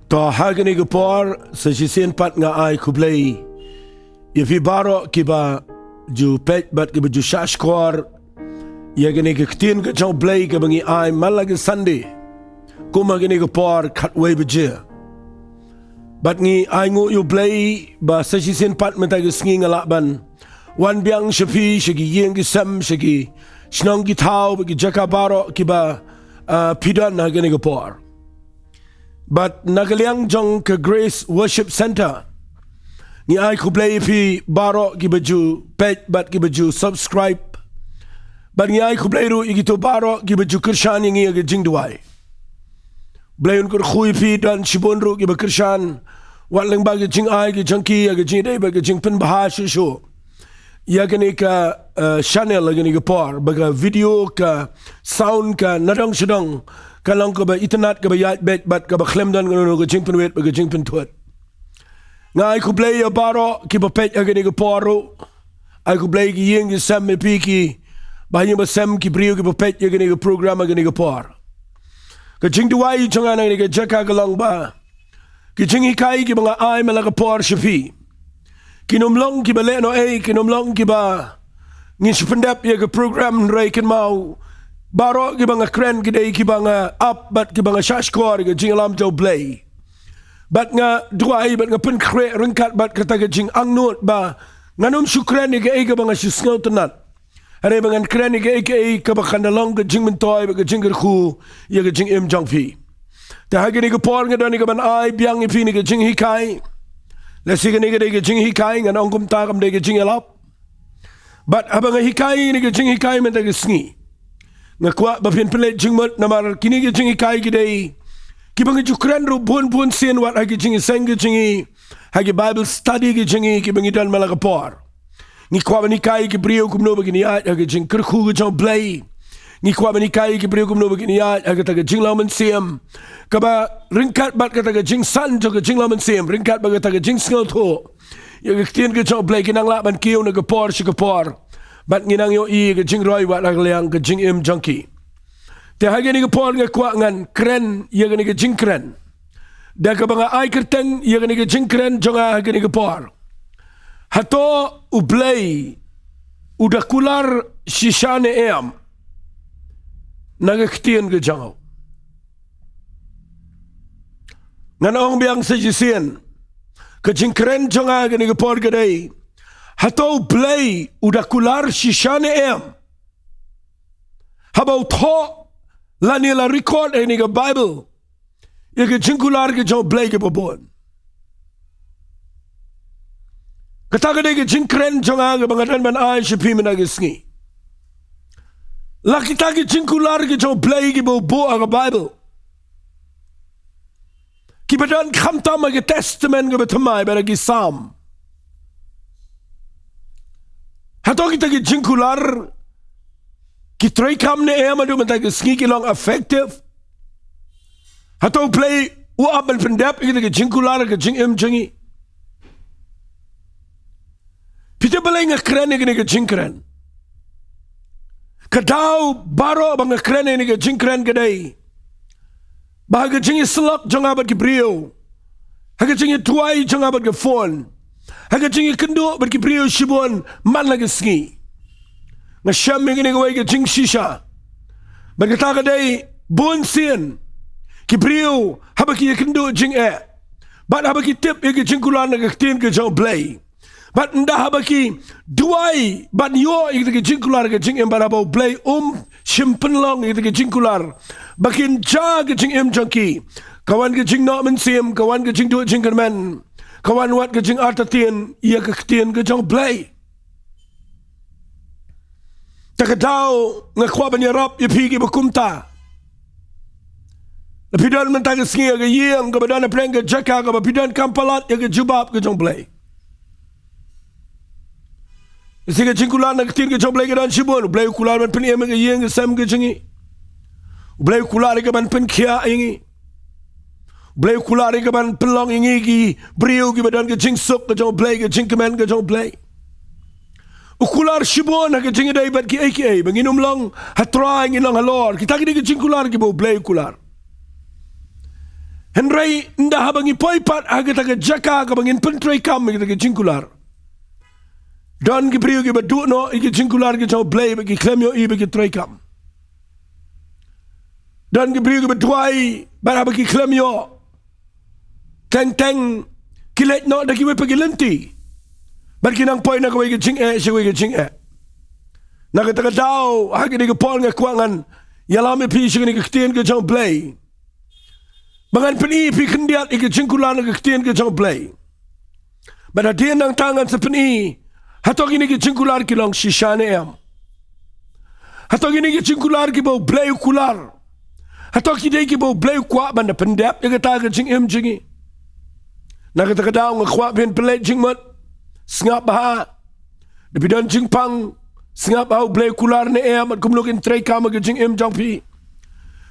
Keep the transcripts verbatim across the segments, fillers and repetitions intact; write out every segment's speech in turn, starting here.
To ha kane ka por, sa shisien pat nga ai khublei ïa phi baroh kiba ju peit bad kiba ju shahshkor ïa kane ka ktien ka jong U Blei kaba ngi ai man la ka Sunday, kum ha kane ka por khatwei baje. Bad ngi ai nguh ïa U Blei ba sa shisien pat mynta ka sngi nga lah ban wan biang sha phi, sha ki ïing ki sem, sha ki shnong ki thaw bad ki jaka baroh kiba, ah, phi don ha kane ka por. Bad na ka liang jong ka Grace Worship Centre, ngi ai khublei ïa phi baroh kiba ju peit bad kiba ju subscribe. Bad ngi ai khublei ruh ïa kito baroh kiba ju kyrshan ïa ngi ha ka jingduwai. U Blei un kyrkhu ïa phi. Don shibun ruh kiba kyrshan wat lyngba ka jingai ka jong ki ha ka jingïadei bad ka jingpynbha shuh shuh ïa kane ka, eh, channel ha kane ka por, ba ka video, ka sound, ka nadong shadong ka long kaba itynnad, kaba ïaid beit bad kaba khlem don kano kano ka jingpynwit bad ka jingpynthut. Nga ai khublei ïa baroh kiba peit ha kane ka por ruh. Ai khublei ki ïing ki sem, ïa phi kiba ha ïing ba sem, ki briew kiba peit ïa kane ka program ha kane ka por. Ka jingduwai jong nga na kane ka jaka ka long ba ki jinghikai kiba nga ai man la ka por sha phi, kin ym long kiba lehnohei, kin ym long kiba ngin shu pyndep ïa ka program, hynrei kynmaw baroh kiba nga kren ki dei kiba nga ap bad kiba nga shahshkor ïa ka jingïalam jong U Blei. Bad nga duwai bad nga pynkhreh ryngkat bad kata ka jingangnud ba ngan ym shu kren ïa kaei kaba nga shu sngewtynnad, hynrei ba ngan kren ïa kaei kaei kaba kan da long ka jingmyntoi bad ka jingkyrkhu ïa ka jingim jong phi. Te ha kane ka por nga don ïa kaban ai biang ïa phi ïa kane ka jinghikai. Lehse kane ka dei ka jinghikai, ngan ong kumta, kam dei ka jingïalap. Bad haba nga hikai ïa kane ka jinghikai mynta ka sngi, nga kwah ba phin pynleit jingmut, namar kine ki jinghikai ki dei kiba nga ju kren ruh bun bun sien wat ha ki jingïaseng ki jong ngi, ha ki Bible study ki jong ngi kiba ngi don man la ka por. Ngi kwah ban hikai ki briew kumno ba kin ïaid ha ka jingkyrkhu ka jong U Blei. Ngi kwah ban hikai ki briew kumno ba kin ïaid ha kata ka jinglong mynsiem kaba ryngkat bad kata ka jingsan jong ka jinglong mynsiem, ryngkat bad kata ka jingsngewthuh ïa ka ktien ka jong U Blei, ki nang lah ban kiew na ka por sha ka por. Bad ngi nang ïohi ïa ka jingroi wat ha ka liang ka jingim jong ki. Te ha kane ka por nga kwah ngan kren ïa kane ka jingkren da kaba nga ai kyrteng ïa kane ka jingkren jong nga ha kane ka por: Hato U Blei u da kular shisha ne em na ka ktien ka jong u? Ngan ong biang sa shisien, ka jingkren jong nga ha kane ka por ka dei: Hato U Blei u da kular shisha ne em? Haba u thoh lane la record ha kane ka Bible ïa ka jingkular ka jong U Blei kaba bun. Kata ka dei ka jingkren jong nga kaba nga don ban ai sha phi mynta ka sngi. La kita ki jingkular ki jong U Blei kiba u buh ha ka Bible, kiba don khamtam ha ka Testament kaba thymmai bad ha ki Salm, hato kita ki jingkular ki treikam ne em haduh mynta ka sngi, ki long effective? Hato U Blei u ap ban pyndep ïa kita ki jingkular ha ka jingim jong ngi? Phi tip balei nga kren ïa kane ka jingkren? Ka daw baroh ba nga kren ïa kane ka jingkren ka dei ba ha ka jingïasyllok jong nga bad ki briew, ha ka jingïaduwai jong nga bad ka phone, ha ka jingïakynduh bad ki briew shibun man la ka sngi, nga shem ïa kane kawei ka jingshisha. Bad kata ka dei, bun sien ki briew haba ki ïakynduh jingeh bad haba ki tip ïa ka jingkular na ka ktien ka jong U Blei, bad ynda haba ki duwai ban ïoh ïa ka jingkular ka jingim, bad haba U Blei um shym pynlong ïa ka jingkular, ba kin jia ka jingim jong ki, ka wan ka jingnoh mynsiem, ka wan ka jingduh jingkyrmen, ka wan wat ka jingartatien ïa ka ktien ka jong U Blei. Te ka daw nga kwah ban ïarap ïa phi kiba kumta. La phi don mynta ka sngi ha ka ïing kaba don ha pdeng ka jaka kaba phi don kam palat ïa ka jubab ka jong U Blei. Lehse ka jingkular na ka ktien ka jong U Blei ka don shibun. U Blei u kular ban pynim ïa ka ïing ka sem ka jong ngi. U Blei u kular ïa ka ban pynkhiah ïa ngi. U Blei u kular ïa ka ban pynlong ïa ngi ki briew kiba don ka jingsuk ka jong U Blei, ka jingkmen ka jong U Blei. U kular shibun ha ka jingïadei bad kiei kiei, ba ngin ym long ha trai, ngin long halor. Kita ki dei ki jingkular kiba U Blei u kular. Hynrei ynda haba ngi poi pat ha kata ka jaka kaba ngin pyntreikam ïa kata ka jingkular, don ki briew kiba duh noh ïa ka jingkular ka jong U Blei bad ki khlem ïohi ba ki treikam. Don ki briew kiba duwai bad haba ki khlem ïoh, teng teng ki leit noh da kiwei pat ki lynti bad ki nang poi na kawei ka jingeh sha kawei ka jingeh. Na kata ka daw, ha kane ka por nga kwah ngan ïalam ïa phi sha kane ka ktien ka jong U Blei, ba ngan pyni ïa phi khyndiat ïa ka jingkular na ka ktien ka jong U Blei. Bad hadien nangta ngan sa pyni, hato kine ki jingkular ki long shisha ne em? Hato kine ki jingkular kiba U Blei u kular, hato ki dei kiba U Blei u kwah ban da pyndep ïa kata ka jingim jong ngi? Na kata ka daw nga kwah phin pynleit jingmut. Sngap bha. Da phi don jingpang, sngap bha U Blei u kular ne em bad kumno kin treikam ha ka jingim jong phi.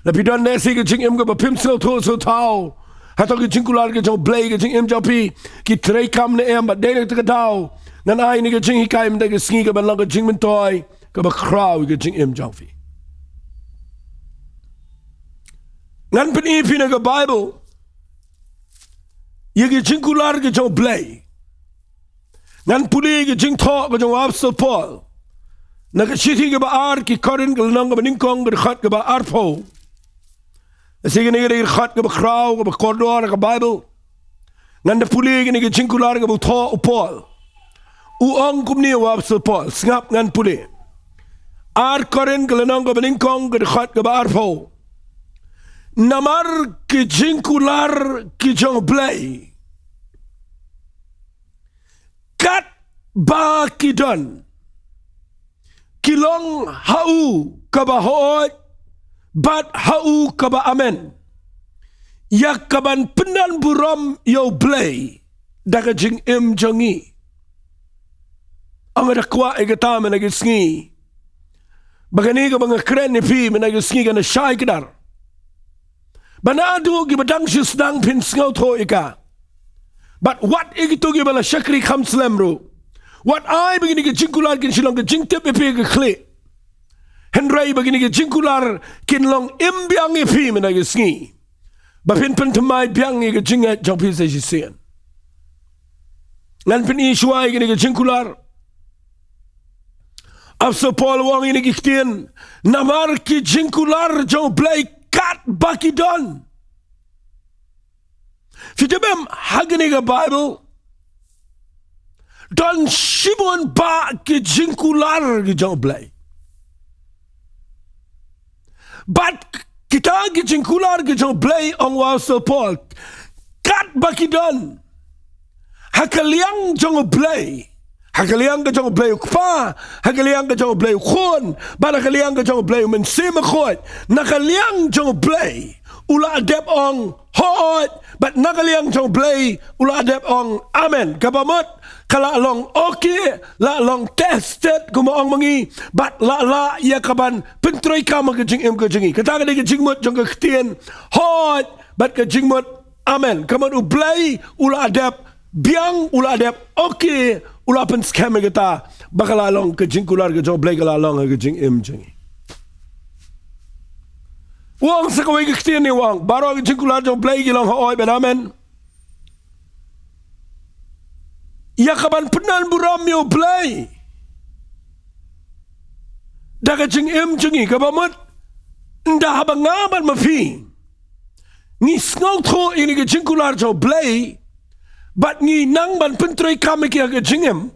Da phi don ne shi ka jingim kaba phim sngewthuh sngewthaw, hato ka jingkular ka jong U Blei ka jingim jong phi ki treikam ne em, bad dei na kata ka daw ngan ai ïa ka jinghikai mynta ka sngi kaban long ka jingmyntoi kaba khraw ïa ka jingim jong phi. Ngan pyni ïa phi na ka Baibl ïa ka jingkular ka jong U Blei. Ngan pule ïa ka jingthoh ka jong u Apostol Paul na ka shithi kaba ar ki Korinth, ka lynnong kaba nyngkong, ka dkhot kaba arphew. Shi kane ka dei ka dkhot kaba khraw kaba kordor ha ka Baibl. Ngan da pule ïa kane ka jingkular kaba thoh u Paul. U ong kumne u Apostol Paul, sngap ngan pule. Ar Korinth, ka lynnong kaba nyngkong, ka dkhot kaba arphew. Namar ki jingkular ki jong U Blei, katba ki don, ki long ha u kaba hooid bad ha u kaba amen, ïa kaban pyndonburom ïa U Blei da ka jingim jong ngi. Nga da kwah ïa kata mynta ka sngi, ba kane kaba nga kren ïa phi mynta ka sngi kan da shai kdar. Ba naduh kiba dang shu sdang phin sngewthuh ïa ka. Bad wat ïa kito kiba la shakri kham slem ruh, wat ai ba kine ki jingkular kin shu long ka jingtip ïa phi ha ka khlieh. Hynrei ba kine ki jingkular kin long im biang ïa phi mynta ka sngi, ba phin pynthymmai biang ïa ka jingngeit jong phi sa shisien. Ngan pyni shuwa ïa kine ki jingkular. Apostol Paul u ong ïa kine ki ktien, namar ki jingkular jong U Blei katba ki don. Phi tip em, ha kane ka Baibl don shibun bah ki jingkular ki jong U Blei. Bad kita ki jingkular ki jong U Blei, ong u Apostol Paul, katba ki don, ha ka liang jong U Blei, ha ka liang ka jong U Blei u Kpa, ha ka liang ka jong U Blei u Khun, bad ha ka liang ka jong U Blei u Mynsiem Bakhuid. Na ka liang jong U Blei u la dep ong hooid, bad na ka liang jong U Blei u la dep ong amen. Kaba mut ka la long okay, la long tested, kumba ong ma ngi, bad la lah ïa kaban pyntreikam ha ka jingim ka jong ngi. Kata ka dei ka jingmut jong ka ktien hooid bad ka jingmut amen. Ka mut U Blei u la dep biang, u la dep okay, u la pynskhem ïa kata, ba ka la long, ka jingkular ka jong U Blei ka la long ha ka jingim jong ngi. U ong sa kawei ka ktien, u ong baroh ki jingkular jong U Blei ki long hooid bad amen, ïa kaban pyndonburom ïa U Blei da ka jingim jong ngi. Kaba mut, ynda haba nga bad ma phi ngi sngewthuh ïa kine ki jingkular jong U Blei bad ngi nang ban pyntreikam ïa ki ha ka jingim,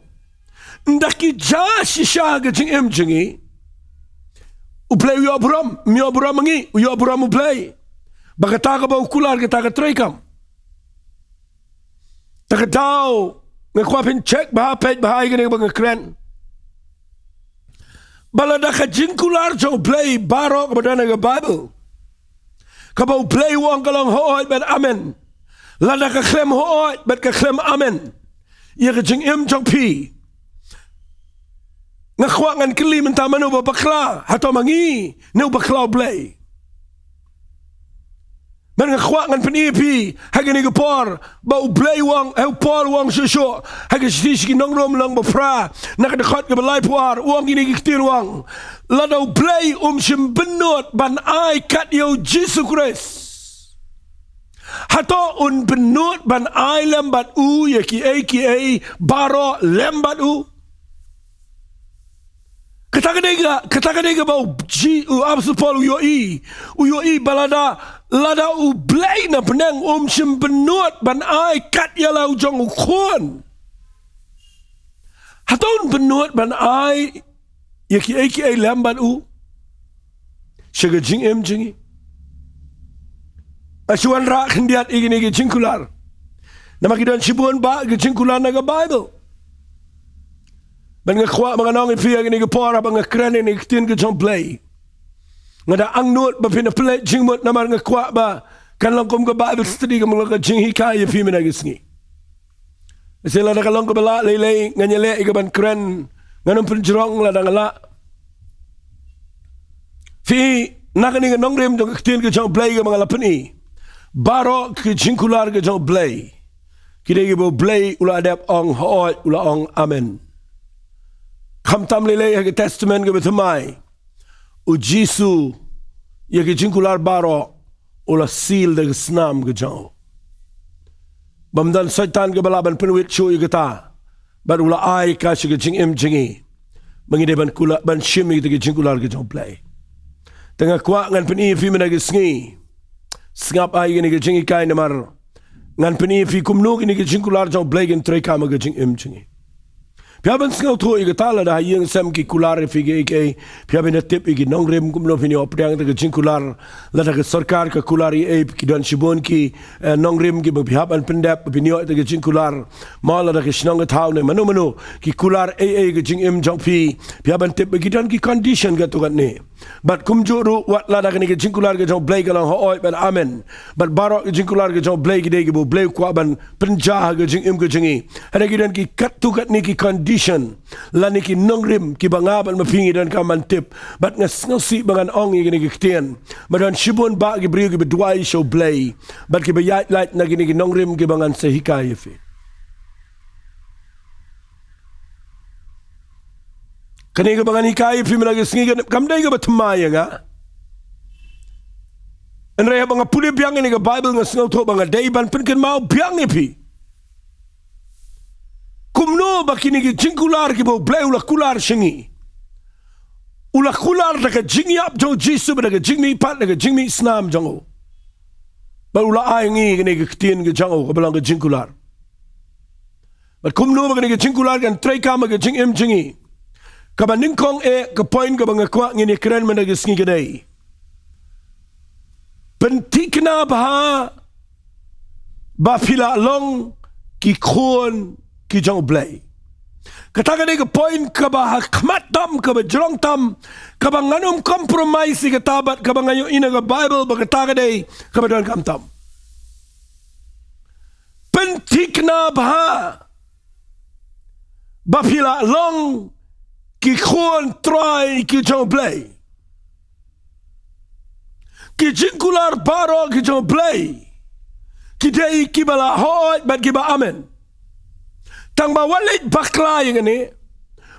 ynda ki jia shisha ha ka jingim jong ngi, U Blei u ïoh burom, ym ïoh burom ma ngi, u ïoh burom U Blei. Ba kata kaba u kular kata ka treikam. Ta ka daw, nga kwah phin check bha, peit bha ïa kane kaba nga kren. Ba lada ka jingkular jong U Blei baroh kaba don ha ka Baibl, kaba U Blei u ong ka long hooid bad amen, lada ka khlem hooid bad ka khlem amen ïa ka jingim jong phi, nga kwah ngan kylli mynta, mano ba bakla, hato ma ngi ne u bakla U Blei? Bad nga kwah ngan pyni ïa phi ha kane ka por ba U Blei u ong, eh, u Paul u ong shuh shuh ha ka shithi sha ki nong Rom lynnong ba phra, na ka dkhot kaba laiphew ar, u ong kine ki ktien, u ong, lada U Blei um shym bynnud ban ai kat ïa U Jisu Khrist, Hato un pynnud ban ai lem bad u ïa kiei kiei baroh lem bad u? Kata ka dei ka, kata ka dei kaba u ji, u apostol Paul u ïohi, u ïohi ba lada, lada U Blei na bneng um shym pynnud ban ai kat ïa la u jong u khun, hato un pynnud ban ai ïa kiei kiei lem bad u sha ka jingim jong ngi? Nga shu wanrah khyndiat ïa kine ki jingkular, namar ki don shibun bah ki jingkular na ka Baibl. Bad nga kwah ba ngan ong ïa phi ha kane ka por haba nga kren ïa kane ka ktien ka jong U Blei, nga da angnud ba phin ïa pynleit jingmut, namar nga kwah ba kan long kum ka Bible study, kum ka long ka jinghikai ïa phi mynta ka sngi. Shisha lada ka long kaba lah lei lei ngan ïaleh ïa ka ban kren, ngan ym pynjrong lada nga lah. Phi, na kane ka nongrim jong ka ktien ka jong U Blei kaba nga la pyni, baroh ki jingkular ka jong U Blei ki dei kiba U Blei u la dep ong hooid, u la ong amen. Khamtam lei lei ha ka Testament kaba thymmai, U Jisu ïa ki jingkular baroh u la seal da ka snam ka jong u. Bym don Soitan kaba lah ban pynwit shuh ïa kata, bad u la ai ka sha ka jingim jong ngi ba ngi dei ban kular, ban shim ïa kita ki jingkular ka jong U Blei. Te nga kwah ngan pyni ïa phi mynta ka sngi, sngap ai ïa kane ka jinghikai namar ngan pyni ïa phi kumno kine ki jingkular jong U Blei kin treikam ha ka jingim jong ngi. Phi hap ban sngewthuh ïa kata, lada ha ïing sem ki kular ïa phi kiei kiei, phi hap ban tip ïa ki nongrim kumno phin ïoh pdiang ïa ka jingkular. Lada ka sorkar ka kular ïa ei, ki don shibun ki, eh, nongrim kiba phi hap ban pyndep ba phin ïoh ïa ka jingkular. Ma lada ka shnong ka thaw ne mano mano ki kular ei ei ka jingim jong phi, phi hap ban tip ba ki don ki condition katto katne. Bad kumjuh ruh wat lada kane ka jingkular ka jong U Blei ka long hooid bad amen, bad baroh ka jingkular ka jong U Blei ki dei kiba U Blei u kwah ban pynjah ha ka jingim ka jong ngi, hynrei ki don ki katto katne ki condition lane ki nongrim kiba nga bad ma phi ngi donkam ban tip. Bad nga sngewsih ba ngan ong ïa kine ki ktien, ba don shibun bah ki briew kiba duwai sha U Blei bad kiba ïaid lait na kine ki nongrim kiba ngan sa hikai ïa phi. Kane kaba ngan hikai ïa phi mynta ka sngi kam dei kaba thymmai ïa nga. Hynrei haba nga pule biang ïa kane ka Baibl nga sngewthuh ba nga dei ban pynkynmaw biang ïa phi kumno ba kine ki jingkular kiba U Blei u la kular sha ngi, u la kular da ka jingïap jong U Jisu bad da ka jingmihpat, da ka jingmih snam jong u. Bad u la ai ngi kane ka ktien ka jong u kaba long ka jingkular. Bad kumno ba kane ka jingkular kan treikam ha ka jingim jong ngi. Kaba nyngkong eh, ka point kaba nga kwah ngin ïa kren mynta ka sngi ka dei, pynthikna bha ba phi la long ki khun ki jong U Blei. Kata ka dei ka point kaba ha khmat tam, kaba jrong tam, kaba ngan ym compromise ïa kata bad kaba nga ïohi na ka Baibl ba kata ka dei kaba donkam tam. Pynthikna bha ba phi la long ki khun Trai ki jong U Blei. Ki jingkular baroh ki jong U Blei ki dei kiba la hooid bad kiba amen. Tang ba wat leit bakla ïa kane,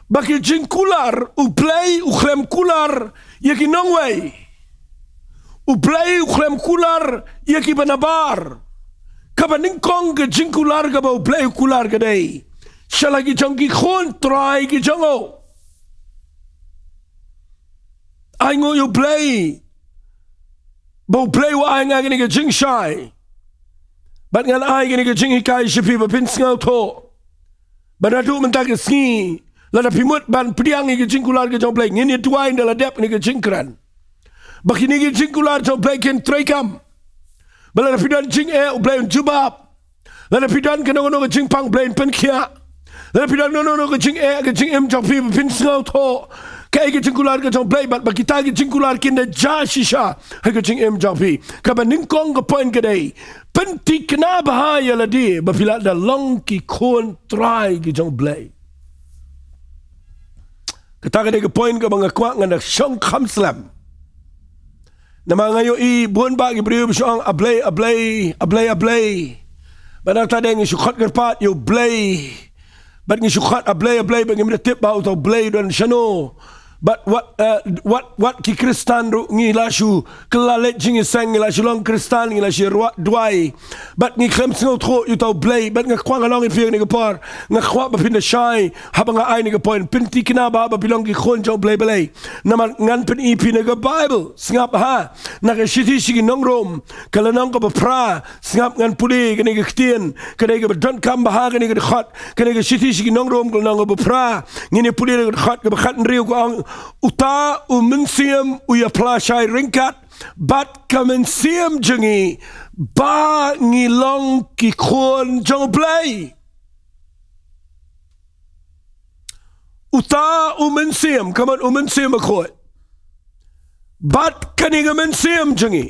ba ki jingkular, U Blei u khlem kular ïa ki nongwei. U Blei u khlem kular ïa kiba nabar. Kaba nyngkong ka jingkular kaba U Blei u kular ka dei sha la ki jong ki khun Trai ki jong u. Ai nguh ïa U Blei ba U Blei u ai nga kane ka jingshai. Bad ngan ai kane ka jinghikai sha phi ba phin sngewthuh. Bad naduh mynta ka sngi, lada phi mut ban pdiang ïa ka jingkular ka jong U Blei, ngin ïa duwai ynda la dep kane ka jingkren, ba kine ki jingkular jong U Blei kin treikam. Ba lada phi don jingeh, U Blei un jubab. Lada phi don kano kano ka jingpang, U Blei un pynkhiah. Lada phi don kano kano ka jingeh ha ka jingim jong phi ba phin sngewthuh kaei ka jingkular ka jong U Blei, bad ba kita ki jingkular kin da jia shisha ha ka jingim jong phi. Kaba nyngkong ka point ka dei, pynthikna bha ïa lade ba phi la da long ki khun Trai ki jong U Blei. Kata ka dei ka point kaba nga kwah ngan da shong kham slem. Namar nga ïohi bun bah ki briew ba shu ong A Blei, A Blei, A Blei, A Blei. Bad nangta de ngi shu khot kyrpad ïa U Blei. Bad ngi shu khot A Blei, A Blei, bad ngim da tip ba uta U Blei u don shano. Bad wat, eh, wat, wat ki Khristan ruh ngi la shu kylla leit jingïaseng, ngi la shu long Khristan, ngi la shu rua-, duwai. Bad ngi khlem sngewthuh ïa uta u Blei, bad nga kwah long ïa phi ha kane ka por, nga kwah ba phin da shai, haba nga ai kane ka point, pynthikna ba, ba phi long ki khun jong u Blei balei. Namar ngan pyni ïa phi na ka Bible, sngap ha, na ka shithi sha ki nong Rom, ka lynnong kaba phra, sngap ngan pule kane ka ktien, ka dei kaba donkam bha kane ka dkhot, kane ka shithi sha ki nong Rom ka lynnong kaba phra, ngin ïa pule na ka dkhot kaba khathynriew ka ong, uta u Mynsiem u ïaphla shai ryngkat bad ka mynsiem jong ngi ba ngi long ki khun jong u Blei. Uta u Mynsiem, ka mut u Mynsiem Bakhuid. Bad kane ka mynsiem jong ngi,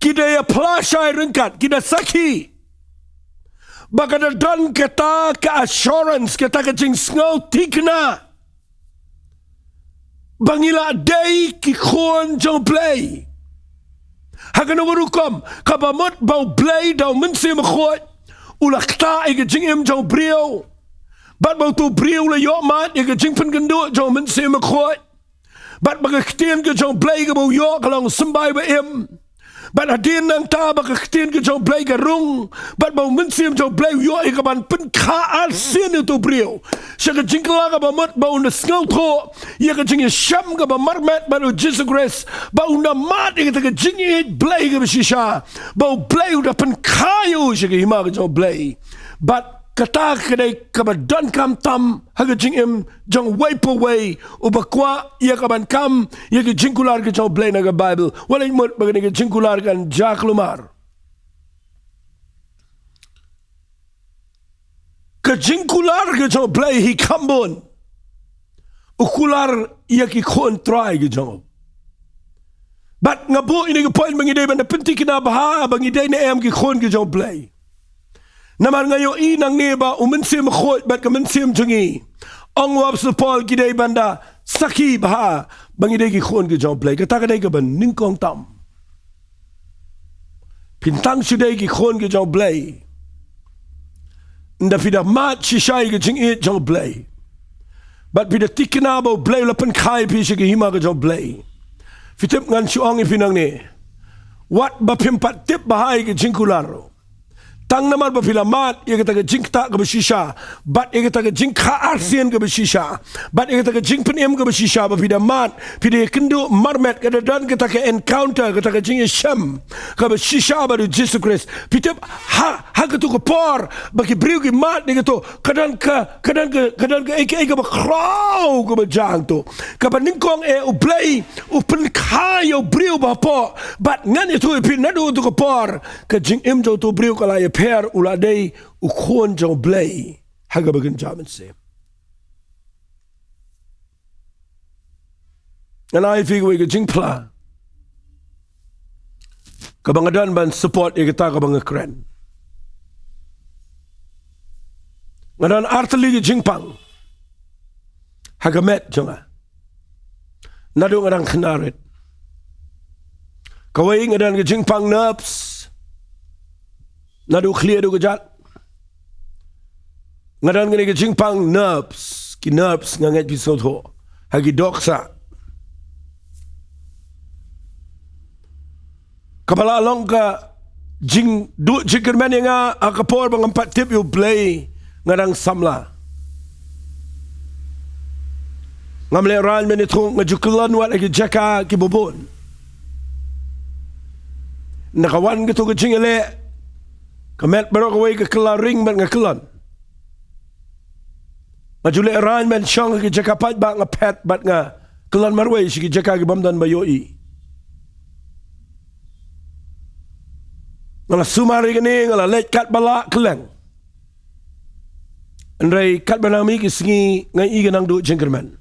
ki da ïaphla shai ryngkat, ki da sakhi ba ka da don kata ka assurance, kata ka jingsngew thikna ba ngi la dei ki khun jong u Blei. Ha kano ka rukom, kaba mut ba u Blei da u Mynsiem Bakhuid u la ktah ïa ka jingim jong u briew. Bad ba uto u briew u la ïohmad ïa ka jingpynkynduh jong u Mynsiem Bakhuid. Bad ba ka ktien ka jong u Blei kaba u ïoh ka long symbai ba im. Bad hadien nangta ba ka ktien ka jong u Blei ka rung. Bad ba u Mynsiem jong u Blei u ïoh ïa kaban pynkha arsien ïa uto u briew sha ka jingkylla kaba mut ba un da sngewthuh ïa ka jingïashem kaba marmet bad u Jisu Khrist, ba un da mad ïa kata ka jingïeit Blei kaba shisha, ba u Blei u da pynkha ïa u sha ka hima ka jong u Blei. Bad kata ka dei kaba donkam tam ha ka jingim jong uwei pa uwei uba kwah ïa kaban kam ïa ka jingkular ka jong u Blei na ka Bible. Wat leit mut ba kane ka jingkular kan jia kulmar. Ka jingkular ka jong u Blei hi kham bun. U kular ïa ki khun Trai ki jong u. Bad nga buh ïa kane ka point ba ngi dei ban da pynthikna bha ba ngi dei ne em ki khun ki jong u Blei. Namar nga ïohi nangne ba u Mynsiem Bakhuid bad ka mynsiem jong ngi, ong u Apostol Paul, ki dei ban da sakhi bha ba ngi dei ki khun ki jong u Blei. Kata ka dei kaba nyngkong tam. Phin tang shu dei ki khun ki jong u Blei ynda phi da mad shisha ïa ka jingïeit jong u Blei. Bad phi da thikna ba u Blei u la pynkha ïa phi sha ka hima ka jong u Blei. Phi tip ngan shu ong ïa phi nangne, wat ba phim pat tip bha ïa ka jingkular ruh, tang namar ba phi la mad ïa kata ka jingktah kaba shisha, bad ïa kata ka jingkha arsien kaba shisha, bad ïa kata ka jingpynim kaba shisha, ba phi da mad, phi da ïakynduh marmet, ka da don kata ka encounter, kata ka jingïashem kaba shisha bad u Jisu Khrist. Phi tip, ha, ha kato ka por ba ki briew ki mad ïa kato, ka don ka, ka don ka, ka don ka, ei, ei kaba khraw kaba jia hangto. Kaba nyngkong eh u Blei u pynkha ïa u briew ba hapoh. Bad ngan ïathuh ïa phi, naduh kato ka por ka jingim jong uto u briew ka la ïapher, u la dei u khun jong u Blei ha kaba kynja mynsiem. Ngan ai ïa phi kawei ka jingphla kaba nga don ban support ïa kata kaba nga kren. Nga don artylli ki jingpang ha ka met jong nga naduh nga dang khynnah rit. Kawei, nga don ka jingpang nerves naduh khlieh haduh kjat. Nga don kane ka jingpang nerves, ki nerves, nga ngeit phi sngewthuh, ha ki dohksah. Kaba la long ka jingduh jingkyrmen ïa nga ha ka por ba ngam pat tip ïa u Blei, nga dang samla. Ngam leh rang ban ïathuh, nga ju kyllon wat ha ki jaka kiba bun. Ynda ka wan kato ka jingïaleh, ka met baroh kawei ka kylla ring bad nga kyllon. Nga ju leh rang ban shong ha ki jaka paidbah, nga phet bad nga kyllon marwei sha ki jaka kibym don ba ïohi. Nga la sumar ïa kane, nga la leit katba lah kylleng. Hynrei katba nang mih ki sngi nga ïohi ka nang duh jingkyrmen.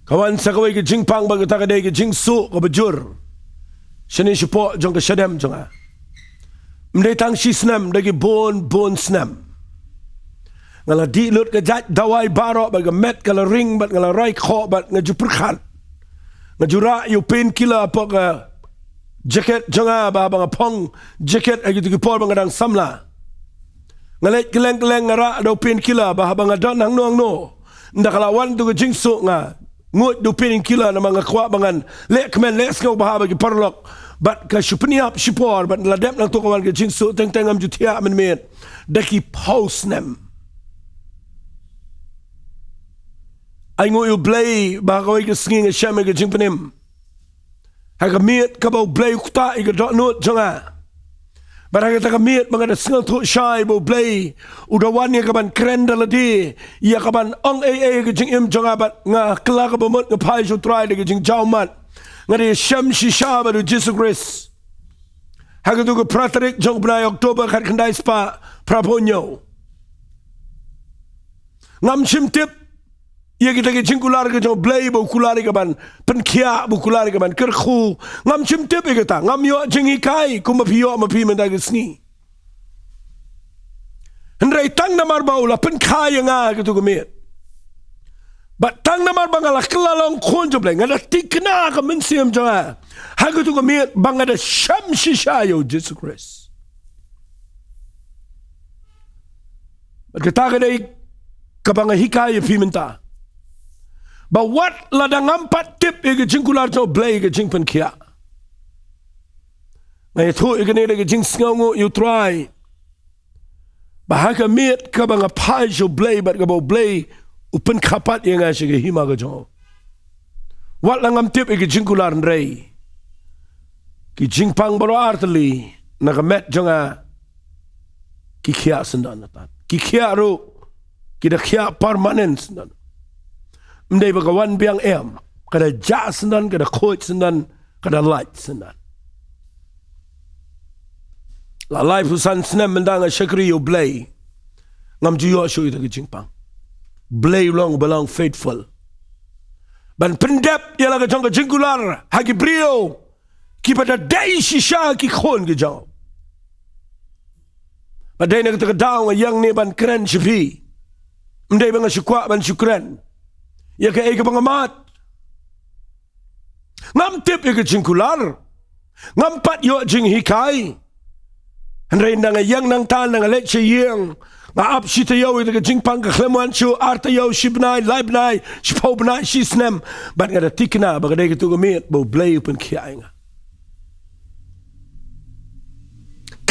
Ka wan sa kawei ka jingpang ba kata ka dei ka jingsuk kaba jur shane shapoh jong ka shadem jong nga. Ym dei tang shi snem, da ki bun bun snem. Nga la dih lut ka jait dawai baroh bad ka met ka la ring bad nga la rai khoh bad nga ju pyrkhat. Nga ju rah ïa u painkiller hapoh ka jacket jong nga ba haba nga phong jacket ha kito ki por ba nga dang samla. Nga leit kylleng kylleng nga rah da u painkiller ba haba nga don hangno hangno Ynda ka la wan tu ka jingsuk nga nguid da u painkiller namar nga kwah ba ngan leh kmen leh sngewbha bad ki paralok. Bad ka shu pynïap shipor bad la dep nangtu ka wan ka jingsuk teng teng ngam ju thiah mynmiet. Da ki phew snem. Ai nguh ïa u Blei ba ha kawei ka sngi nga shem ïa ka jingpynim. Ha ka miet kaba u Blei u ktah ïa ka dohnud jong nga. Bad ha kata ka miet ba nga da sngewthuh shai ba u Blei u da wan ïa kaban kren da lade, ïa kaban ong ei ei ïa ka jingim jong nga bad nga kylla kaba mut nga phai sha u Trai da ka jingjaw mat. Nga da ïashem shisha bad u Jisu Khrist. Ha katu ka phra tarik jong u bnai October khatkhyndai spah phraphew hynñiew. Ngam shym tip ïa kita ki jingkular ka jong u Blei ba u kular ïa kaban pynkhiah, ba u kular ïa kaban kyrkhu. Ngam shym tip ïa kata, ngam ïoh jinghikai kumba phi ïoh ma phi mynta ka sngi. Hynrei tang namar ba u la pynkha ïa nga ha katu ka miet. Bad tang namar ba nga la kylla long khun jong u Blei, nga da thikna ka mynsiem jong nga ha katu ka miet ba nga da shem shisha ïa u Jisu Khrist. Bad kata ka dei kaba nga hikai ïa phi mynta. Ba wat lada ngam pat tip ïa ka jingkular jong u Blei ïa ka jingpynkhiah, nga ïathuh ïa kane da ka jingsngewnguh ïa u Trai. Ba ha ka miet kaba nga phai sha u Blei bad kaba u Blei u pynkha pat ïa nga sha ka hima ka jong u. Wat la ngam tip ïa ka jingkular hynrei ki jingpang baroh artylli na ka met jong nga ki khiah syndon natan. Ki khiah ruh, ki da khiah permanent syndon. Ym dei ba ka wan biang em, ka da jah syndon, ka da khuid syndon, ka da lait syndon. La laiphew san snem mynta nga shakri ïa u Blei. Ngam ju ïoh shuh ïa ka jingpang. Blei u long ba long faithful ban pyndep ïa la ka jong ka jingkular ha ki briew kiba da dei shisha ki khun ki jong. Ba dei na kata ka daw nga ïeng ne ban kren sha phi. Ym dei ba nga shu kwah ban shu kren ïa kaei kaba nga mad. Ngam tip ïa ka jingkular. Ngam pat ïoh jinghikai. Hynrei ynda nga ïeng nangta, ynda nga leit sha ïing, nga ap shi taïew ïa ka jingpang, ka khlem wan shuh, ar taïew, shi bnai, lai bnai, shiphew bnai, shi snem. Bad nga da thikna ba ka dei katu ka miet ba u Blei u pynkhiah ïa nga.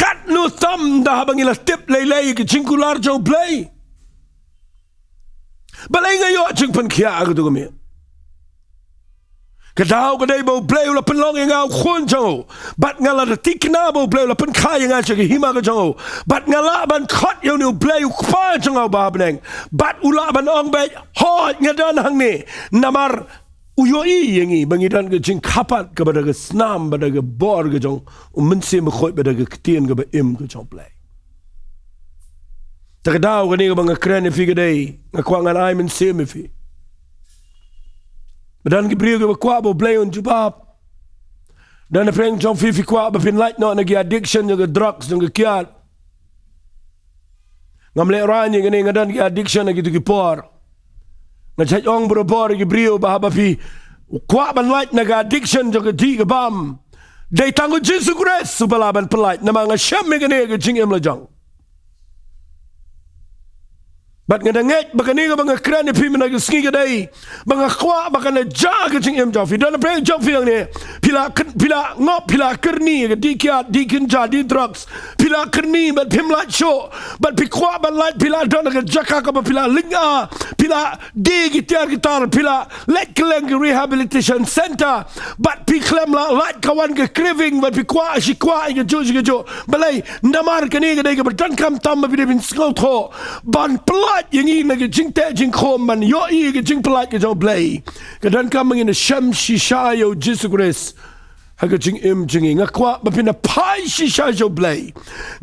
Katno tam ynda haba ngi la tip lei lei ïa ka jingkular jong u Blei. Balei nga ïoh jingpynkhiah ha katu ka miet? Ka daw ka dei ba u Blei u la pynlong ïa nga u khun jong u. Bad nga la da thikna ba u Blei u la pynkha ïa nga sha ka hima ka jong u. Bad nga lah ban khot ïa une u Blei u Kpa jong nga uba ha bneng. Bad u lah ban ong beit, hooid nga don hangne. Namar u ïohi ïa ngi ba ngi don ka jingkha pat kaba da ka snam, ba da ka bor ka jong u Mynsiem Bakhuid, ba da ka ktien kaba im ka jong u Blei. Te ka daw kane kaba nga kren ïa phi ka dei, nga kwah ngan ai mynsiem ïa phi. Ba don ki briew kiba kwah ba u Blei un jubab. Don na pdeng jong phi, phi kwah ba phin lait noh na ki addiction jong ka drugs, jong ka kiad. Ngam leh rang ïa kane, nga don ki addiction ha kitu ki por. Nga jait ong barabor ïa ki briew ba haba phi kwah ban lait na ka addiction jong ka dih ka bam, dei tang u Jisu Khrist uba lah ban pynlait, namar nga shem ïa kane ha ka jingim la jong. Bad nga da ngeit ba kane kaba nga kren ïa phi mynta ka sngi ka dei ba nga kwah ba kan da jia ka jingim jong phi. Don na pdeng jong phi hangne, phi la kyn-, phi la ngop, phi la kyrni ïa ka dih kiad, dih kynja, dih drugs. Phi la kyrni bad phim lait shuh. Bad phi kwah ban lait, phi la don ha ka jaka kaba phi la lynga, phi la die ki tiar ki tar, phi la leit kylleng ki rehabilitation center. Bad phi khlem lah lait, ka wan ka craving, bad phi kwah shi kwah ïa kajuh shi kajuh. Balei? Namar kane ka dei kaba donkam tam ba phi dei ban sngewthuh, ban pynlait ïa ngi na ka jingteh jingkhum, ban ïohi ïa ka jingpynlait ka jong u Blei. Ka donkam ba ngin da shem shisha ïa u Jisu Khrist ha ka jingim jong ngi. Nga kwah ba phin da phai shisha sha u Blei.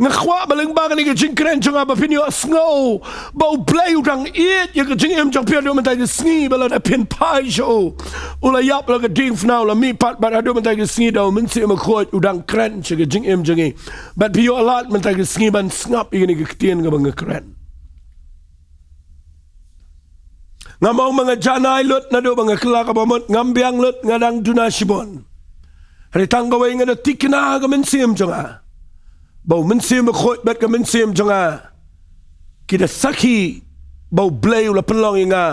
Nga kwah ba lyngba kane ka jingkren jong nga ba phin ïohsngew ba u Blei u dang ïeit ïa ka jingim jong phi haduh mynta ka sngi, ba lada phin phai sha u, u la ïap la ka diengphna, u la mihpat, bad haduh mynta ka sngi da u Mynsiem Bakhuid u dang kren sha ka jingim jong ngi. Bad phi ïoh lad mynta ka sngi ban sngap ïa kane ka ktien kaba nga kren. Ngam ong ba nga janai lut naduh ba nga kylla kaba mut, ngam biang lut, nga dang duna shibun. Hynrei tang kawei nga da thikna ha ka mynsiem jong nga ba u Mynsiem Bakhuid bad ka mynsiem jong nga ki da sakhi ba u Blei u la pynlong ïa nga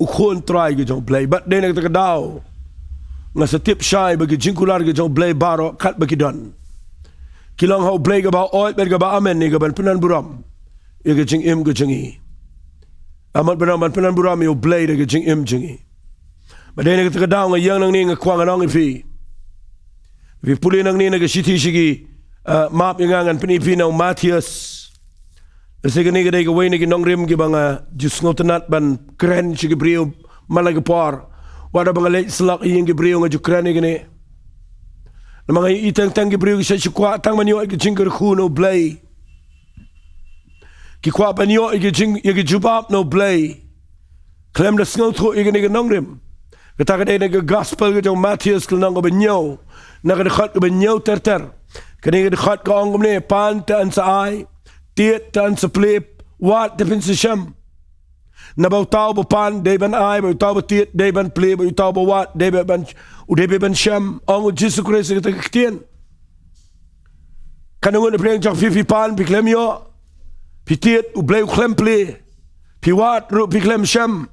U Khun Trai ka jong U Blei. Bad dei na kata ka daw nga sa tip shai ba ki jingkular ka jong U Blei baroh katba ki don, ki long ha U Blei kaba hoi bad kaba amen, ïa kaban pynban burom ïa ka jingim ka jong ngi. Amat ba nang ban pynban burom ïa U Blei da ka jingim jong ngi. Bad dei na kata ka daw nga ïeng nangne nga kwah ngan ong ïa phi. Phi pule nangne na ka shithi sha ki, ah, map ïa nga, ngan pyni ïa phi na u Mathaios. Lehse kane ka dei kawei na ki nongrim kiba nga ju sngewtynnat ban kren sha ki briew man la ka por. Wat haba nga leit sha la ka ïing ki briew nga ju kren ïa kane. Namar nga ïohi teng teng ki briew ki shait shu kwah tang ban ïoh ïa ka jingkyrkhu na U Blei. Ki kwah ban ïoh ïa ka jing, ïa ka jubab na U Blei. Khlem da sngewthuh ïa kane ka nongrim. Kata ka dei na ka gospel ka jong u Mathaios ka lynnong kaba hynñiew, na ka dkhot kaba hynñiew ter ter. Kane ka dkhot ka ong kumne: Pan te yn sa ai, tied te yn sa plie, wad te phin sa shem. Naba uta uba pan dei ban ai, bad uta uba tied dei ban plie, bad uta uba wad dei ban, u dei ban shem. Ong u Jisu Khrist kata ka ktien. Katno ngut na pdeng jong phi phi pan phi khlem ïoh, phi tied U Blei u khlem plie, phi wad ruh phi khlem shem?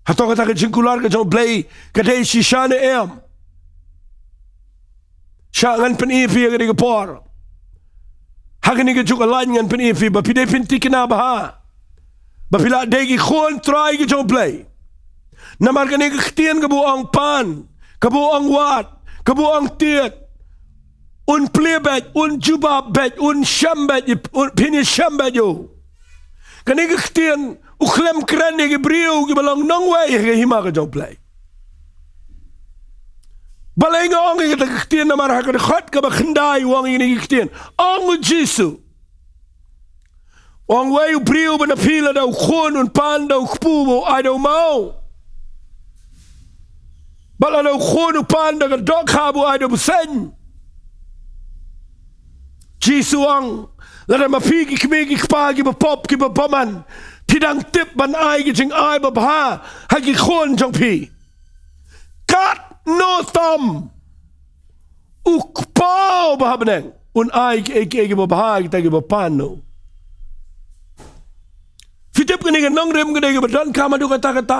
Hato kata ka jingkular ka jong U Blei ka dei shisha ne em? Sha ngan pyni ïa phi ha kane ka por. Ha kane ka juk ka lain ngan pyni ïa phi ba phi dei phin thikna bha ba phi la dei ki khun trai ki jong U Blei. Namar kane ka ktien kaba u ong pan, kaba u ong wad, kaba u ong tied, un plie beit, un jubab beit, un shem beit, un, phin ïa shem beit ïa u. Kane ka ktien u khlem kren ïa ki briew kiba long nongwei ha ka hima ka jong U Blei. Balei nga ong ïa kata ka ktien? Namar ha ka dkhot kaba khyndai u ong ïa kane ka ktien. Ong u Jisu, ong wei u briew ba na phi lada u khun un pan da u kpu, ba u ai da u maw. Bad lada u khun u pan da ka dohkha, ba u ai da u bseiñ. Jisu ong, lada ma phi ki kmie ki kpa kiba pop kiba bymman, phi dang tip ban ai ki jingai babha ha ki khun jong phi, katno tam u Kpa uba ha bneng un ai kiei kiei kiba bha ha kita kiba pan na u. Phi tip kane ka nongrim ka dei kaba donkam haduh katta katta.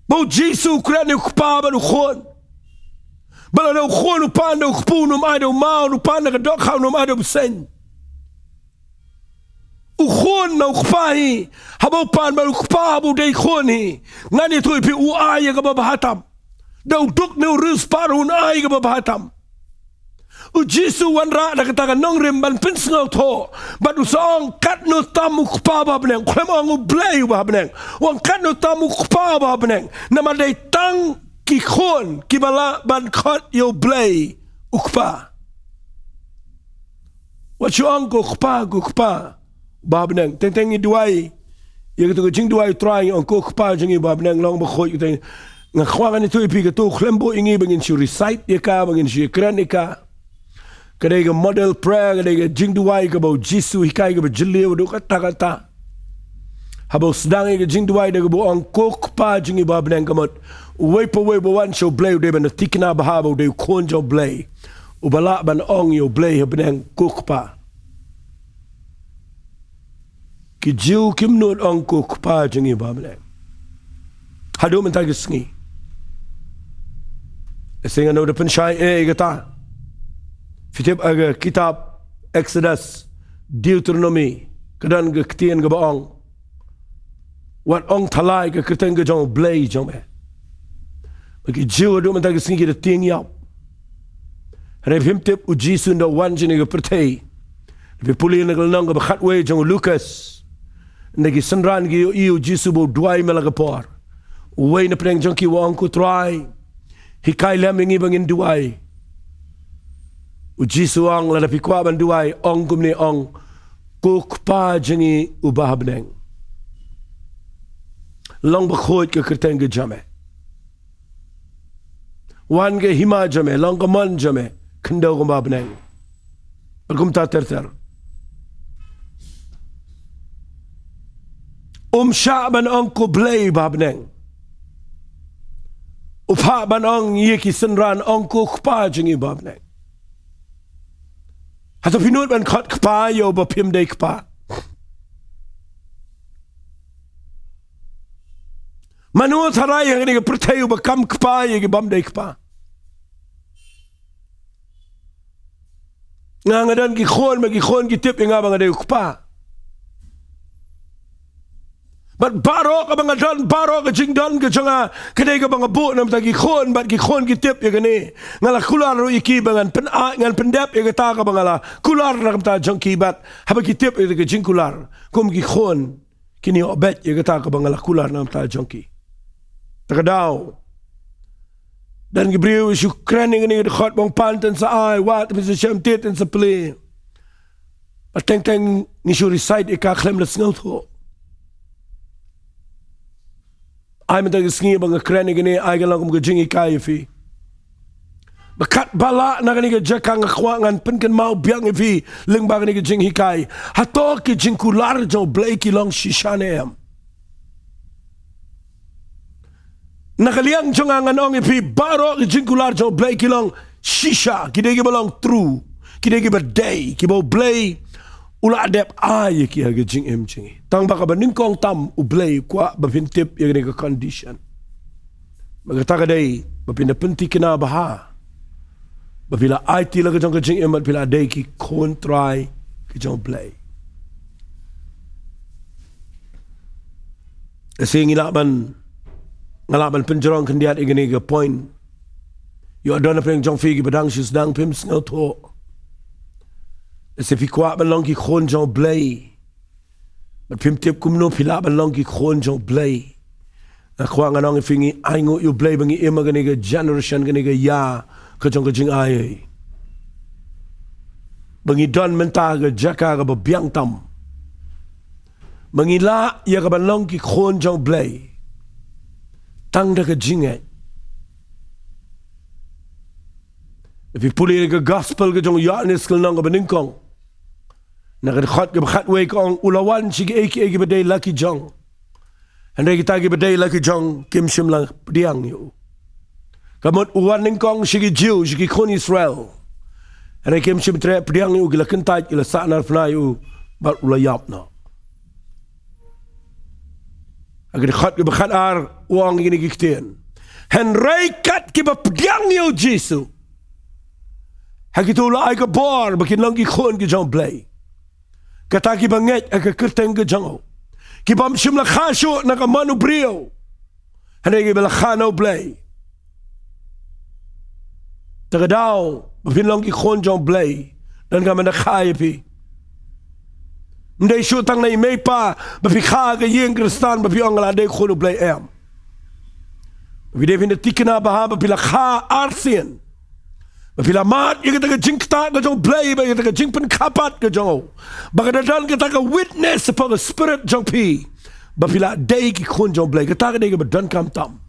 Ba u Jisu u kren ïa u Kpa bad u Khun. Ba lada u Khun u pan da u kpu, un ym ai da u maw, u pan da ka dohkha, un ym ai da u bseiñ. U Khun na u Kpa hi, haba u pan bad u Kpa haba u dei Khun hi, ngan ïathuh ïa phi, u ai ïa kaba bha tam. Da u duk ne u riewspah ruh un ai ïa kaba bha tam. U Jisu u wanrah da kata ka nongrim ban pynsngewthuh bad u sa ong katno tam u Kpa uba ha bneng, u khlem ong U Blei uba ha bneng. U ong katno tam u Kpa uba ha bneng. Namar dei tang ki khun kiba lah ban khot ïa U Blei u Kpa. Wat shu ong ko Kpa, ko Kpa uba ha bneng. Teng teng ngi duwai ïa kato ka jingduwai U Trai, ngi ong ko Kpa jong ngi uba ha bneng, long bakhuid. Teng nga kwah ngan ïathuh ïa phi, kato khlem buh ïa ngi ba ngin shu recite ïa ka, ba ngin shu ïakren ïa ka. Ka dei ka model prayer, ka dei ka jingduwai kaba u Jisu u hikai, kaba jylliew haduh katta katta. Haba u sdang ïa ka jingduwai da kaba u ong ko Kpa jong ngi uba ha bneng, ka mut uwei pa uwei uba wan sha U Blei u dei ban da thikna bha ba u dei u khun jong U Blei, uba lah ban ong ïa U Blei ha bneng ko Kpa. Ki Jiw kim nud ong ko Kpa jong ngi uba ha bneng haduh mynta ki sngi. Lehse ngan da pynshai eh ïa kata. Phi tip ha ka kitab Exodus, Deuteronomy, ka don ka ktien kaba ong, wat ong thala ïa ka kyrteng ka jong U Blei jong me. Ba ki Jiw haduh mynta ki sngi ki da tieng ïap. Hynrei phim tip u Jisu ynda u wan shane ha ka pyrthei. Phi pule na ka lynnong kaba khatwei jong u Lukas, ynda ki synran ki ïohi ïa u Jisu ba u duwai man la ka por, uwei na pdeng jong ki u ong, ko Trai, hikai lem ïa ngi ba ngin duwai. U Jisu u ong, lada phi kwah ban duwai, ong kumne, ong ko Kpa jong ngi uba ha bneng. Long bakhuid ka kyrteng ka jong me. Wan ka hima jong me, long ka mon jong me khyndew kumba ha bneng. Bad kumta ter ter. Um shah ban ong ko Blei uba ha bneng. U phah ban ong ïa ki synran, ong ko Kpa jong ngi uba ha bneng. Hato phi nud ban khot kpa ïa uba phim dei kpa? Mano tharai ha kane ka pyrthei uba kam kpa ïa ki bym dei kpa? Nga, nga don ki khun, ma ki khun ki tip ïa nga ba nga dei u kpa. Bad baroh kaba nga don, baroh ka jingdon ka jong nga, ka dei kaba nga buh namar ki khun, bad ki khun ki tip ïa kane. Nga la kular ruh ïa ki ba ngan pyn-, ngan pyndep ïa kata kaba nga la kular na ka bynta jong ki, bad haba ki tip ïa ka jingkular kum ki khun, kin ïoh beit ïa kata kaba nga la kular na ka bynta jong ki. Ta ka daw, don ki briew shu kren ïa kane ka dkhot, ba ong pan ten sa ai, wad ten sa shem, tied ten sa plie. Bad teng teng ngi shu recite ïa ka khlem da sngewthuh. Ai mynta ka sngi ba nga kren ïa kane, ai ka long kum ka jinghikai ïa phi. Ba katba lah na kane ka jaka, nga kwah ngan pynkynmaw biang ïa phi lyngba kane ka jinghikai, hato ki jingkular jong U Blei ki long shisha ne em? Na ka liang jong nga ngan ong ïa phi, baroh ki jingkular jong U Blei ki long shisha, ki dei kiba long true, ki dei kiba dei, kiba U Blei u la dep ai ïa ki ha ka jingim jong ngi. Tang ba kaba nyngkong tam, U Blei u kwah ba phin tip ïa kane ka condition. Ba kata ka dei ba phin da pynthikna bha, ba phi la aiti la ka jong ka jingim, ba phi la dei ki khun trai ki jong U Blei. Lehse ngi lah ban, nga lah ban pynjrong khyndiat ïa kane ka point. Ïoh don na pdeng jong phi kiba dang shu sdang phim sngewthuh. Lehse phi kwah ban long ki khun jong U Blei, bad phim tip kumno phi lah ban long ki khun jong U Blei. Nga kwah ngan ong ïa phi, ngi ainguh ïa U Blei ba ngi im ha kane ka generation, kane ka ïa ka jong ka jingai, ba ngi don mynta ha ka jaka kaba biang tam, ba ngi lah ïa ka ban long ki khun jong U Blei tang da ka jingngeit. Phi pule ïa ka gospel ka jong u Ïoannis ka lynnong kaba nyngkong, na ka dkhot kaba khatwei ka ong, u la wan sha kiei kiei kiba dei la ki jong, hynrei kita kiba dei la ki jong kim shym la pdiang ïa u. Ka mut u wan nyngkong sha ki Jiw, sha ki khun Israel, hynrei kim shym treh pdiang ïa u, ki la kyntait, ki la sahnarphna ïa u, bad u la ïap noh. Ha ka dkhot kaba khatar u ong kine ki ktien: Hynrei kat kiba pdiang ïa u Jisu, ha kito u la ai ka bor ba kin long ki khun ki jong U Blei, kata kiba ngeit ha ka kyrteng ka jong u, ki bym shym la kha shuh na ka mon u briew, hynrei kiba la kha na U Blei. Ta ka daw ba phin long ki khun jong U Blei, donkam ban da kha ïa phi. Ym dei shuh tang na i mei i pa ba phi kha ha ka ïing Khristan ba phi ong nga la dei khun U Blei, em. Ba phi dei phin da thikna bha ba phi la kha arsien, ba phi la mad ïa kata ka jingktah ka jong U Blei, ba ïa kata ka jingpynkhapat ka jong u, ba ka da don kata ka witness hapoh ka spirit jong phi ba phi la dei ki khun jong U Blei. Kata ka dei kaba donkam tam.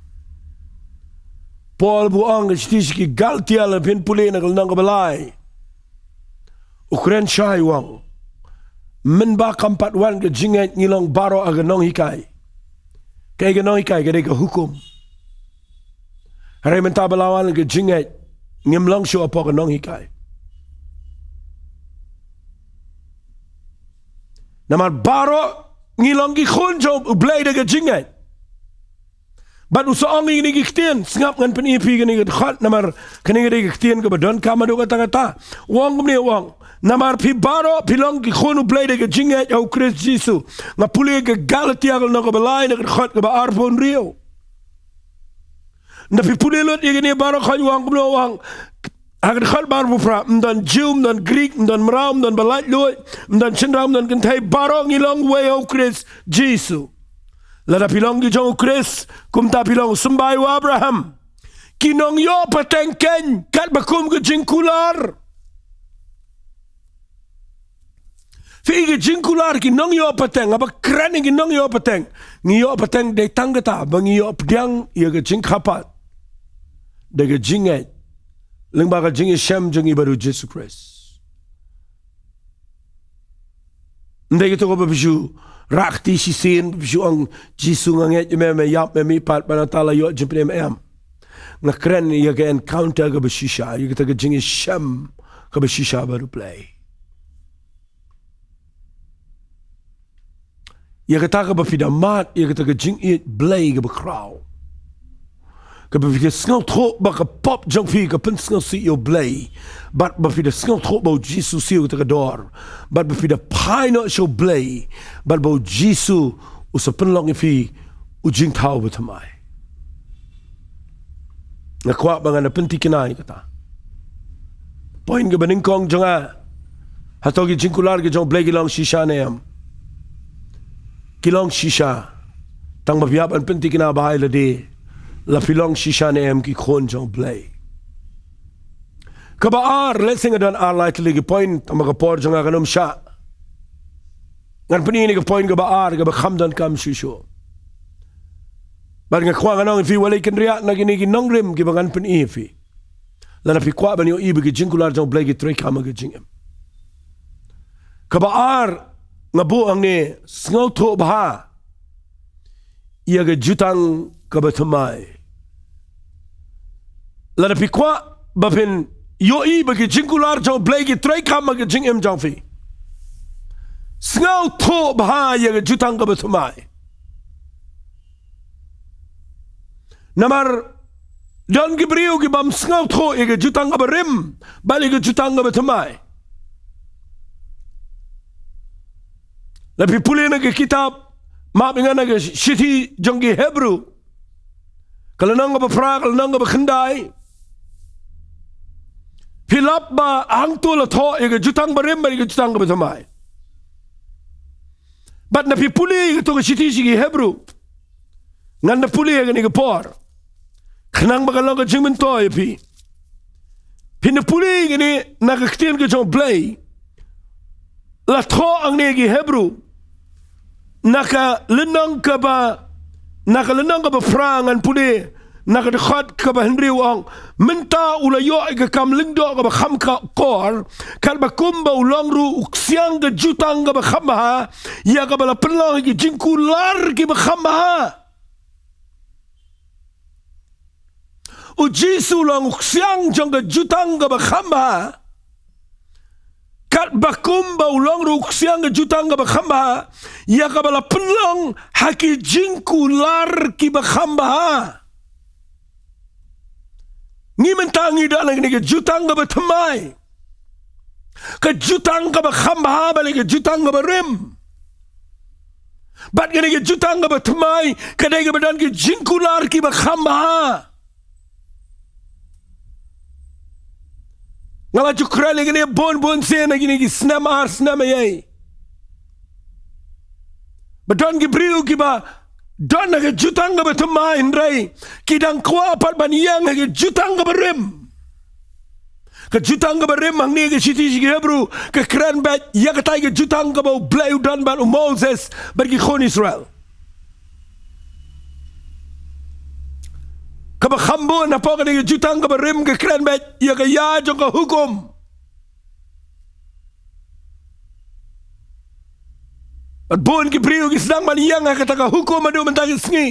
Paul ba u ong ka shithi sha ki Galatia, lada phin pule na ka lynnong kaba lai, u kren shai u ong, mynba kam pat wan ka jingngeit ngi long baroh ha ka nonghikai. Kaei ka nonghikai? Ka dei ka hukum. Hynrei mynta ba la wan ka jingngeit, ngim long shuh hapoh ka nonghikai. Namar baroh ngi long ki khun jong U Blei da ka jingngeit. Bad u sa ong ïa kine ki ktien, sngap, ngan pyni ïa phi kane ka dkhot, namar kane ka dei ka ktien kaba donkam haduh katta katta. U ong kumne, u ong, namar phi baroh phi long ki khun U Blei da ka jingngeit ha U Khrist Jisu. Nga pule ka Galatia ka lynnong kaba lai, na ka dkhot kaba arphew hynriew. Nda phi pule lut ïa kine baroh, khot u ong kumno, u ong ha ka dkhot ba arphew phra: Ym don Jiw, ym don Grik, ym don mraw, ym don ba laitluid, ym don shynrang, ym don kynthei, baroh ngi long uwei ha U Khrist Jisu. Lada phi long ki jong U Khrist, kumta phi long u symbai u Abraham. Ki nongïoh pateng keiñ, katba kum ka jingkular. Phi i ka jingkular ki nongïoh pateng, haba kren ïa ki nongïoh pateng, ngi ïoh pateng dei tang kata ba ngi ïoh pdiang ïa ka jingkhapat da ka jingngeit lyngba ka jingïashem jong ngi bad U Jisu Khrist. Ym dei kato kaba phi shu rah kti shisien, phi shu ong, Jisu, nga ngeit ïa me, me ïap, me mihpat, bad nangta la ïoh jingpynim, em. Nga kren ïa ka encounter kaba shisha, ïa kata ka jingïashem kaba shisha bad U Blei. Ïa kata kaba phi da mad, ïa kata ka jingïeit Blei kaba khraw. Kaba phi da sngewthuh ba ka pop jong phi ka pynsngewsih ïa u Blei. Bad ba phi da sngewthuh ba u Jisu siew kata ka dor. Bad ba phi da phai noh sha u Blei. Bad ba u Jisu u sa pynlong ïa phi u jingthaw bathymmai. Nga kwah ba ngan da pynthikna ïa kata. Point kaba nyngkong jong nga. Hato ki jingkular ki jong u Blei ki long shisha ne em? Ki long shisha. Tang ba phi hap ban pynthikna bha ïa lade. La phi long shisha ne em ki khun jong u Blei. Kaba ar, lehse nga don ar lai tylli ki point, tang ba ka por jong nga kan ym shah. Ngan pyni ïa kane ka point kaba ar, kaba kham donkam shuh shuh. Bad nga kwah ngan ong ïa phi, wat leit kynriah na kine ki nongrim kiba ngan pyni ïa phi. Lada phi kwah ban ïohi ba ki jingkular jong u Blei ki treikam ha ka jingim. Kaba ar, nga buh hangne, sngewthuh bha ïa ka jutang kaba thymmai. Lada phi kwah ba phin ïohi ba ki jingkular jong u Blei ki treikam ha ka jingim jong phi, sngewthuh bha ïa ka jutang kaba thymmai. Namar don ki briew ki bym sngewthuh ïa ka jutang kaba rim bad ïa ka jutang kaba thymmai. Lada phi pule na ka kitab, map ïa nga, na ka shithi jong ki Hebru, ka lynnong kaba phra, ka lynnong kaba khyndai, phi lap ba hangto la thoh ïa ka jutang barim bad ïa ka jutang kaba thymmai. Bad lada phi pule ïa kato ka shithi sha ki Hebru, ngan da pule ha kane ka por. Khnang ba kan long ka jingmyntoi ïa phi. Phin da pule ïa kane na ka ktien ka jong u Blei. La thoh hangne ha ki Hebru, na ka lynnong kaba, na ka lynnong kaba phra, ngan pule na ka dkhot kaba hynriew, ong: Mynta u la ïoh ïa ka kam lyngdoh kaba kham ka kor, katba kumba u long ruh u ksiang ka jutang kaba kham bha, ïa kaba la pynlong ha ki jingkular kiba kham bha. U Jisu u long u ksiang jong ka jutang kaba kham bha. Katba kumba u long ruh u ksiang ka jutang kaba kham bha, ïa kaba la pynlong ha ki jingkular kiba kham bha. Ngi mynta ngi don ha kane ka jutang kaba thymmai. Ka jutang kaba kham bha bad ka jutang kaba rim. Bad kane ka jutang kaba thymmai ka dei kaba don ki jingkular kiba kham bha. Nga la ju kren ïa kane bun bun sien ha kine ki snem ar snem eiei. Ba don ki briew kiba don ha ka jutang kaba thymmai, hynrei ki dang kwah pat ban ïeng ha ka jutang kaba rim. Ka jutang kaba rim hangne ha ka shithi sha ki Hebru ka kren beit ïa katai ka jutang kaba u Blei u don bad u Moses bad ki khun Israel. Kaba kham bun hapoh kane ka jutang kaba rim ka kren beit ïa ka ïa jong ka hukum. Bad bun ki briew ki sdang ban ïeng ha kata ka hukum haduh mynta ki sngi.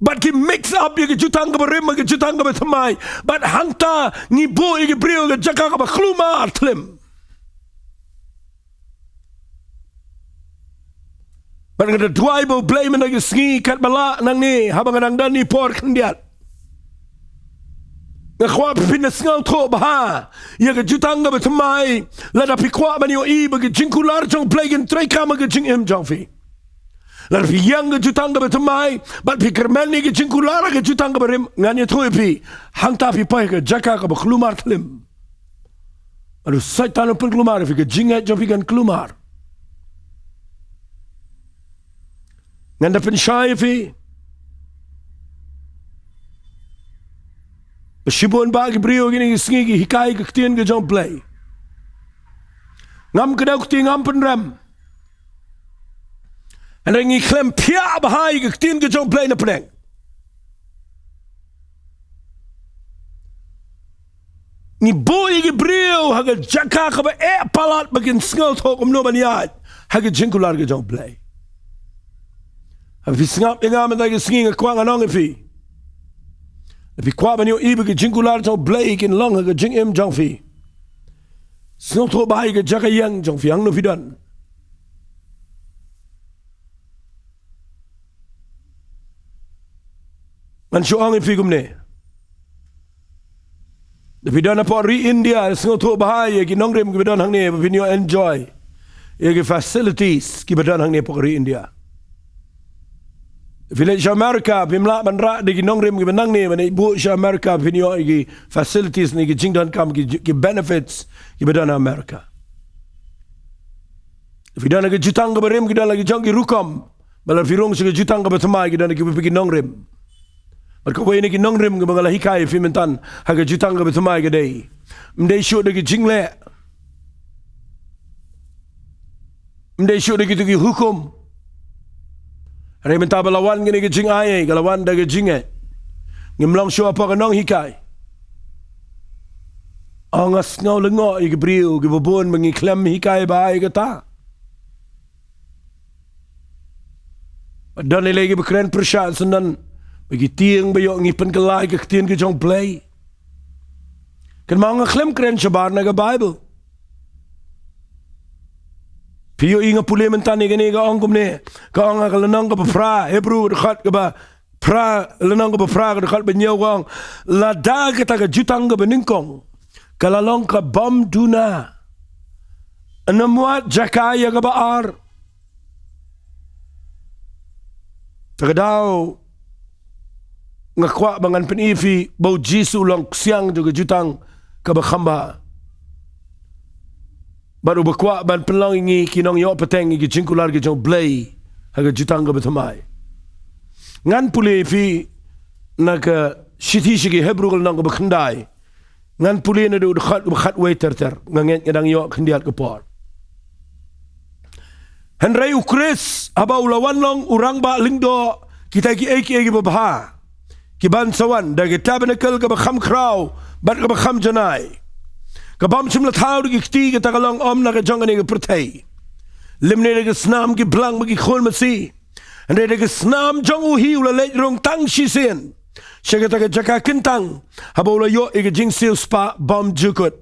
Bad ki mix up ïa ka jutang kaba rim bad ka jutang kaba thymmai. Bad hangta ngi buh ïa ki briew ha ka jaka kaba khlumar thlem. Bad nga da duwai ba u Blei mynta ki sngi katba lah nangne, haba nga dang don ha kane ka por khyndiat, nga kwah ba phin da sngewthuh bha ïa ka jutang kaba thymmai. Lada phi kwah ban ïohi ba ki jingkular jong u Blei kin treikam ha ka jingim jong phi, lada phi ïeng ha ka jutang kaba thymmai bad phi kyrmen ïa ki jingkular ha ka jutang kaba rim, ngan ïathuh ïa phi, hangta phi poi ha ka jaka kaba khlumar thlem. Bad u Soitan un pynkulmar ïa phi, ka jingngeit jong phi kan kulmar. Ngan da pynshai ïa phi ba shibun bah ki briew ha kine ki sngi ki hikai ka ktien ka jong u Blei. Ngam kdew kti, ngam pynrem. Hynrei ngi khlem phiah bha ïa ka ktien ka jong u Blei na pdeng. Ngi buh ïa ki briew ha ka jaka kaba eh palat ba kin sngewthuh kumno ban ïaid ha ka jingkular ka jong u Blei. Haba phi sngap ïa nga mynta ki sngi, nga kwah ngan ong ïa phi, lada phi kwah ban ïohi ba ki jingkular jong u Blei kin long ha ka jingim jong phi, sngewthuh bha ïa ka jaka ïeng jong phi, hangno phi don. Ngan shu ong ïa phi kumne. Da phi don hapoh ri India, sngewthuh bha ïa ki nongrim kiba don hangne, ba phin ïoh enjoy ïa ki facilities kiba don hangne hapoh ri India. Phi leit sha America, phim lah ban rah da ki nongrim kiba nangne, ban leit buh sha America, phin ïoh ïa ki facilities ne ki jingdonkam, ki, ki benefits kiba don ha America. Phi don la ki jutang kiba rim, ki don la ki jong ki rukom. Ba la phi rung sha ki jutang kiba thymmai, ki don la ki, ki nongrim. Bad kawei na ki nongrim kiba nga la hikai ïa phi mynta ha ki jutang kiba thymmai ka dei, ym dei shuh da ki jingleh. Ym dei shuh da kito ki hukum. Hynrei mynta ba la wan kane ka jingai, ka la wan da ka jingeh. Ngim long shuh hapoh ka nonghikai. Ong, nga sngew lyngngoh ïa ki briew kiba bun ba ngi khlem hikai bha ïa kata. Ba don lei lei kiba kren pyrshah syndon ba ki tieng ba ïoh ngi pynkylla ïa ka ktien ka jong U Blei. Kynmaw, nga khlem kren shabar na ka Baibl. Phi ïohi nga pule mynta ne kane ka ong kumne, ka ong ha ka lynnong kaba phra, Hebru dkhot kaba phra, lynnong kaba phra, ka dkhot ba hynñiew, ka ong, lada kata ka jutang kaba nyngkong ka la long ka bym duna, ym wad jaka ïa kaba ar. Ta ka daw nga kwah ba ngan pyni ïa phi ba U Jisu u long ksiang jong ka jutang kaba kham bha. Bad uba kwah ban pynlong ïa ngi ki nongïoh pateng ïa ki jingkular ki jong U Blei ha ka jutang kaba thymmai. Ngan pule ïa phi na ka shithi sha ki Hebru ka lynnong kaba khyndai. Ngan pule naduh u dkhot kaba khatwei ter ter. Nga ngeit nga dang ïoh khyndiat ka por. Hynrei U Khrist haba u la wan long u rangbah lyngdoh kita kiei kiei kiba bha, ki ban sa wan da ka tabernakl kaba kham khraw bad kaba kham janai, ka bym shym la thaw da ki kti, kata ka long ym na ka jong kane ka pyrthei, lymne da ka snam ki blang bad ki khun masi. Hynrei da ka snam jong u hi u la leit rung tang shisien sha kata ka jaka kyntang, haba u la ïoh ïa ka jingsiewspah bymjukut.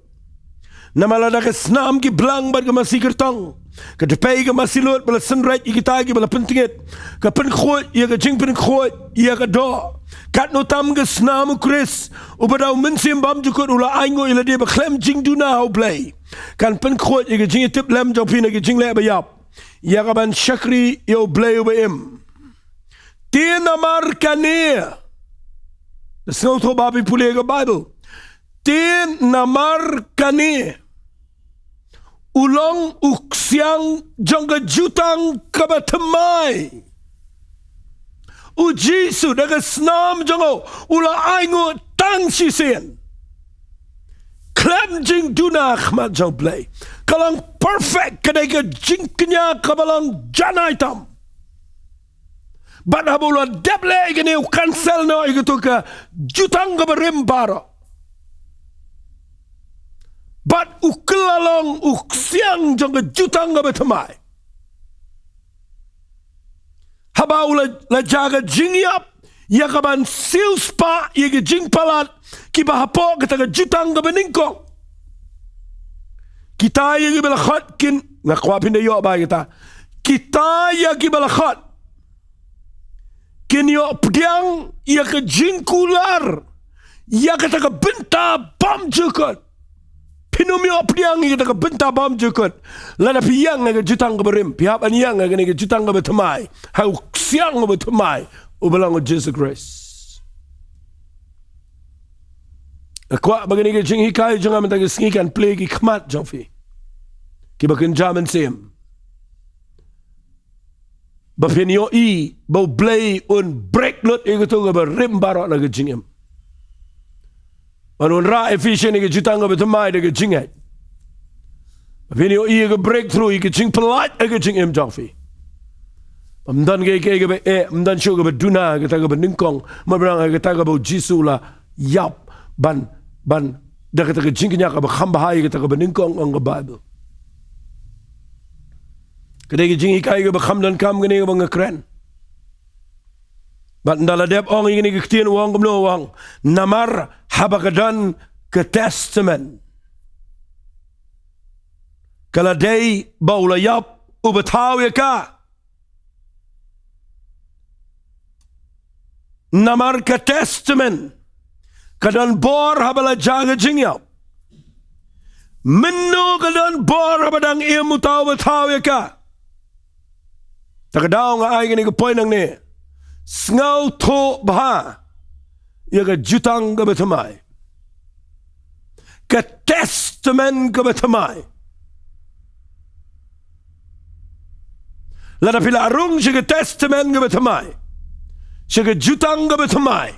Namar lada ka snam ki blang bad ka masi kyrtong, ka dpei ka masi lut ba la synreit ïa kita kiba la pyntngit, ka pynkhuid ïa ka jingpynkhuid ïa ka doh, katno tam ka snam U Khrist uba da U Mynsiem Bymjukut u la ainguh ïa lade ba khlem jingduna ha U Blei, kan pynkhuid ïa ka jingïatiplem jong phi na ka jingleh ba ïap, ïa ka ban shakri ïa U Blei uba im. Te namar kane, sngewthuh ba phi pule ka Baibl. Te namar kane u long u ksiang jong ka jutang kaba thymmai. U Jisu da ka snam jong u u la ainguh tang shisien. Khlem jingduna ha khmat jong U Blei. Ka long perfect, ka dei ka jingkñia kaba long janai tam. Bad haba u la dep leh ïa kane u cancel noh ïa kato ka jutang kaba rim baroh. Bad u kylla long u ksiang jong ka jutang kaba thymmai. Haba u la, la jia ka jingïap ïa ka ban siewspah ïa ki jingpalat kiba hapoh kata ka jutang kaba nyngkong. Kita ïa kiba la khot kin, nga kwah phin da ïoh bha ïa kata. Kita ïa kiba la khot kin ïoh pdiang ïa ka jingkular ïa kata ka bynta bymjukut. Phin ym ïoh pdiang ïa kata ka bynta bymjukut lada phi ïeng ha ka jutang kaba rim, phi hap ban ïeng ha kane ka jutang kaba thymmai, ha u ksiang uba thymmai uba long U Jisu Khrist. Nga kwah ba kane ka jinghikai jong nga mynta ka sngi kan plie ki khmat jong phi kiba kynja mynsiem, ba phin ïohi ba U Blei un break lut ïa kato kaba rim baroh na ka jingim. Ba un rah ïa phi sha kane ka jutang kaba thymmai da ka jingngeit. Ba phin ïohi ïa ka breakthrough, ïa ka jingpyllait ha ka jingim jong phi. Ym don kaei kaei kaba eh, ym don shuh kaba duna ha kata kaba nyngkong, namar ha kata kaba U Jisu u la ïap ban, ban da kata ka jingkñia kaba kham bha ïa kata kaba nyngkong, ong ka Baibl. Ka dei ka jinghikai kaba kham donkam kane kaba nga kren. Bad ynda la dep ong ïa kane ka ktien, u ong kumno, u ong, namar haba ka don ka Testament, ka la dei ba u la ïap uba thaw ïa ka. Namar ka Testament ka don bor haba la jia ka jingïap. Mynno ka don bor haba dang im uta uba thaw ïa ka. Ta ka daw nga ai kane ka point nangne. Sngewthuh bha ïa ka jutang kaba thymmai. Ka Testament kaba thymmai. Lada phi la rung sha ka Testament kaba thymmai, sha ka jutang kaba thymmai,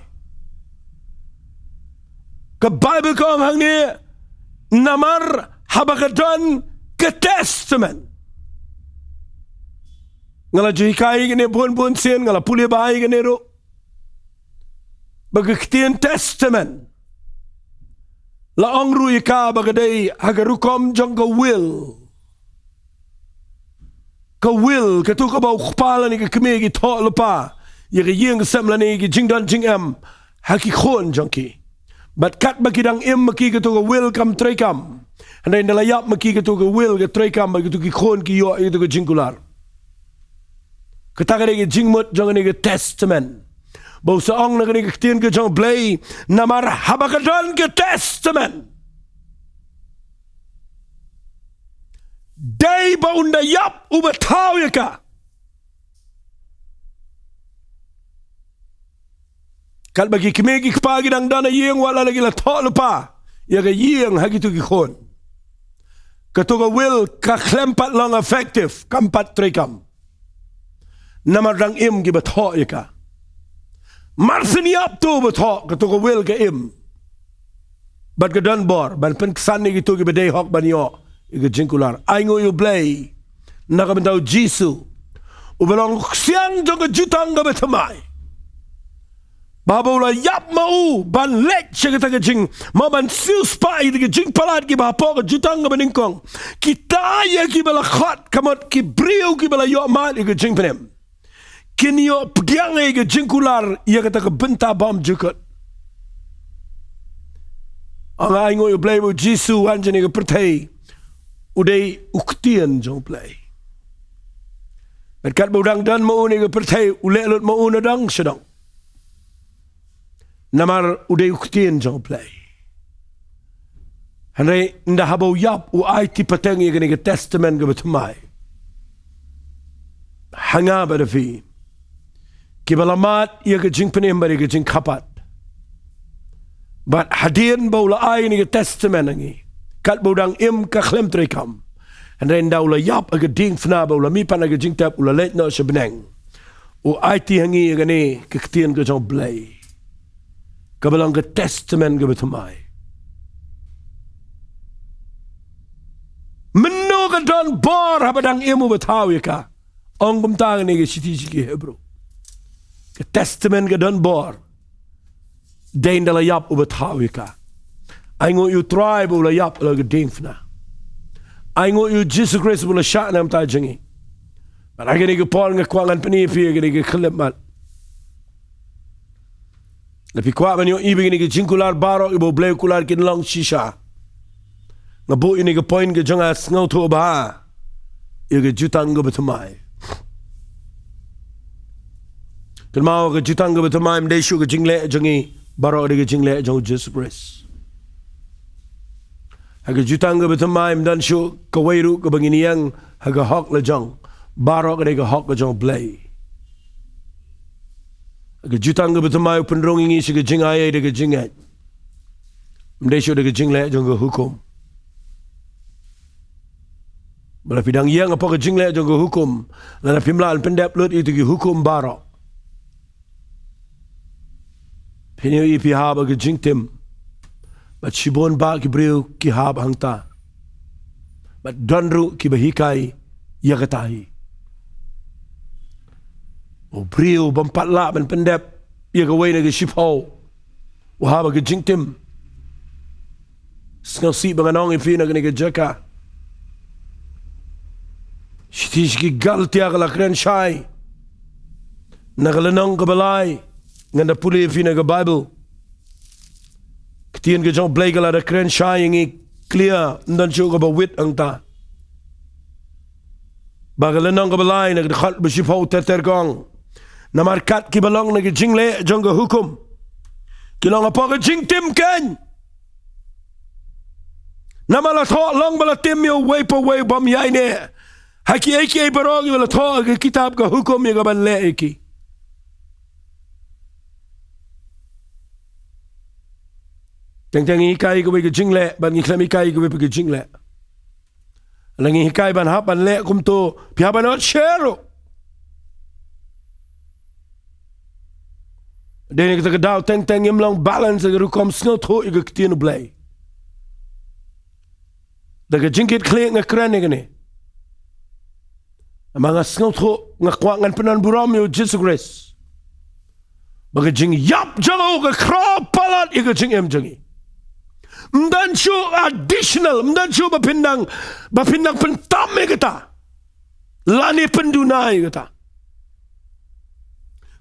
ka Baibl ka ong hangne, namar haba ka don ka Testament. Nga la ju hikai ïa kane bun bun sien, nga la pule bha ïa kane ruh. Ba ka ktien Testament la ong ruh ïa ka ba ka dei ha ka rukom jong ka will. Ka will, kato kaba u kpa lane ka kmie ki thoh lypa ïa ka ïing ka sem lane ki jingdon jingem ha ki khun jong ki. Bad katba ki dang im ma ki, kato ka will kam treikam. Hynrei ynda la ïap ma ki, kato ka will ka treikam bad kato ki khun ki ïoh ïa kato ka jingkular. Kata ka dei ka jingmut jong kane ka Testament. Ba u sa ong na kane ka ktien ka jong U Blei, namar haba ka don ka Testament, dei ba un da ïap uba thaw ïa ka. Katba ki kmie ki kpa ki dang don ha ïing, wat la ki la thoh lypa ïa ka ïing ha kito ki khun, kato ka will ka khlem pat long effective, kam pat treikam. Namar dang im kiba thoh ïa ka. Mar shen ïap uto uba thoh, kato ka will ka im. Bad ka don bor ban pynksan ïa kito kiba dei hok ban ïoh ïa ka jingkular. Ainguh ïa U Blei na ka bynta U Jisu, uba long u ksiang jong ka jutang kaba thymmai, ba haba u la ïap ma u ban leit sha kata ka jing, ma ban siewspah ïa ka jingpalat kiba hapoh ka jutang kaba nyngkong. Kita ïa kiba la khot, ka mut ki briew kiba la ïoh mad ïa ka jingpynim, kin ïoh pdiang ïa ka jingkular ïa kata ka bynta bymjukut. Nga ainguh ïa U Blei ba U Jisu u wan sha kane ka pyrthei, u dei u ktien jong U Blei. Bad katba u dang don ma u ha kane ka pyrthei, u leh lut ma u nadong shadong. Namar u dei u ktien jong U Blei. Hynrei ynda haba u ïap, u aiti pateng ïa kane ka Testament kaba thymmai ha nga bad ha phi, kiba la mad ïa ka jingpynim bad ïa ka jingkyrpad. Bad hadien ba u la ai kane ka Testament ha ngi, katba u dang im ka khlem treikam. Hynrei ynda u la ïap ha ka diengphna, ba u la mihpat na ka jingtep, u la leit noh sha bneng, u aiti ha ngi ïa kane ka ktien ka jong U Blei, kaba long ka Testament kaba thymmai. Mynno ka don bor haba dang im uba thaw ïa ka. Ong kumta kane ka shithi sha ki Hebru. Ka Testament ka don bor, dei ynda la ïap uba thaw ïa ka. Ainguh ïa U Trai ba u la ïap ha la ka diengphna. Ainguh ïa U Jisu Khrist ba u la shah na ka bynta jong ngi. Bad ha kane ka por nga kwah ngan pyni ïa phi ïa kane ka khyllipmat. Lada phi kwah ban ïohi ba kine ki jingkular baroh kiba U Blei u kular kin long shisha, nga buh ïa kane ka point ka jong nga: sngewthuh bha ïa ka jutang kaba thymmai. Kynmaw, ka jutang kaba thymmai ym dei shuh ka jingleh jong ngi, baroh ka dei ka jingleh jong U Jisu Khrist. Ha ka jutang kaba thymmai ym don shuh kawei ruh kaba ngin ïeng ha ka hok lajong. Baroh ka dei ka hok ka jong U Blei. Ha ka jutang kaba thymmai u pynrung ïa ngi sha ka jingaiei da ka jingngeit. Ym dei shuh da ka jingleh jong ka hukum. Ba lada phi dang ïeng hapoh ka jingleh jong ka hukum, lada phim lah ban pyndep lut ïa kito ki hukum baroh, phin ïohi phi hap ha ka jingtim. Bad shibun bah ki briew ki hap hangta. Bad don ruh kiba hikai ïa kata hi. U briew bym pat lah ban pyndep ïa kawei na ki shiphew, u hap ha ka jingtim. Sngewsih ba ngan ong ïa phi na kane ka jaka. Shithi sha ki Galatia ka la kren shai na ka lynnong kaba lai. Ngan da pule ïa phi na ka Baibl. Ka ktien ka jong U Blei ka la da kren shai ïa ngi clear, ym don shuh kaba wit hangta. Ba ka lynnong kaba lai na ka dkhot ba shiphew ter ter ka ong: Namar kat kiba long na ka jingleh jong ka hukum, ki long hapoh ka jingtim kein. Namar la thoh long ba la tim ïa uwei pa uwei u bym ïaineh ha kiei kiei baroh kiba la thoh ha ka kitab ka hukum ïa kaban leh ïa ki. Teng teng ngi hikai kawei ka jingleh bad ngi khlem hikai kawei pa ka jingleh. Lada ngi hikai ban hap ban leh kumto, phi hap ban ot shuh ruh. Dei na kata ka daw teng teng ngim long balance ha ka rukom sngewthuh ïa ka ktien U Blei. Da ka jingkitkhlieh nga kren ïa kane. Namar nga sngewthuh, nga kwah ngan pynban burom ïa U Jisu Khrist ba ka jingïap jong u ka khraw palat ïa ka jingim jong ngi. Ym don shuh additional, ym don shuh ba phin nang, ba phin nang pyntam ïa kata lane pynduna ïa kata.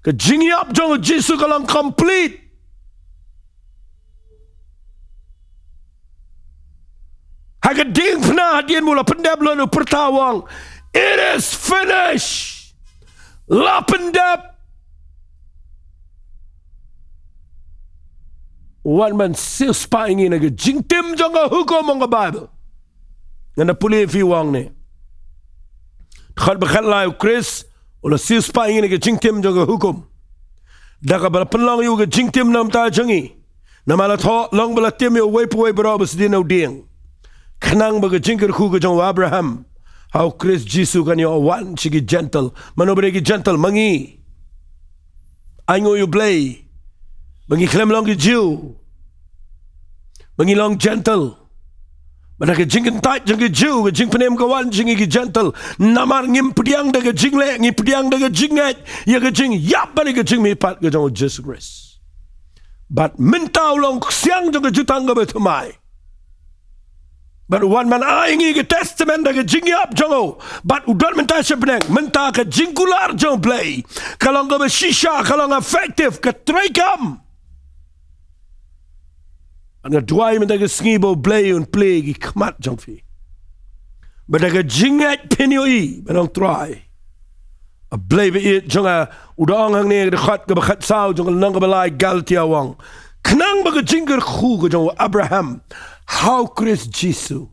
Ka jingïap jong U Jisu ka long complete. Ha ka diengphna hadien ba u la pyndep lut, u pyrta u ong, "It is finished." La pyndep. Wan ban siewspah ïa ngi na ka jingtim jong ka hukum, ong ka Baibl. Ngan da pule ïa phi u ong ne. Dkhot ba khatlai, U Khrist u la siewspah ïa ngi na ka jingtim jong ka hukum da kaba la pynlong ïa u ka jingtim na ka bynta jong ngi. Namar la thoh long ba la tim ïa uwei pa uwei baroh ba sdien na u dieng, khnang ba ka jingkyrkhu ka jong u Abraham ha U Khrist Jisu kan ïoh wan sha ki Jentil. Mano ba dei ki Jentil? Ma ngi. Ainguh ïa U Blei ba ngi khlem long ki Jiw, ba ngi long Jentil. Bad da ka jingkyntait jong ki Jiw, ka jingpynim ka wan sha ngi ki Jentil. Namar ngim pdiang da ka jingleh, ngi pdiang da ka jingngeit ïa ka jingïap bad ïa ka jingmihpat ka jong U Jisu Khrist. Bad mynta u long u ksiang jong ka jutang kaba thymmai. Bad u wan ban ai ïa ngi ka testament da ka jingïap jong u. Bad u don mynta sha bneng, mynta ka jingkular jong U Blei ka long kaba shisha, ka long effective, ka treikam. Nga duwai mynta ka sngi ba U Blei un plie ki khmat jong phi, ba da ka jingngeit phin ïohi ba, ong Trai, A Blei ba ïeit jong nga. U da ong hangne ha ka dkhot kaba khatsaw jong ka lynnong kaba lai Galatia, u ong, khnang ba ka jingkyrkhu ka jong u Abraham ha U Khrist Jisu.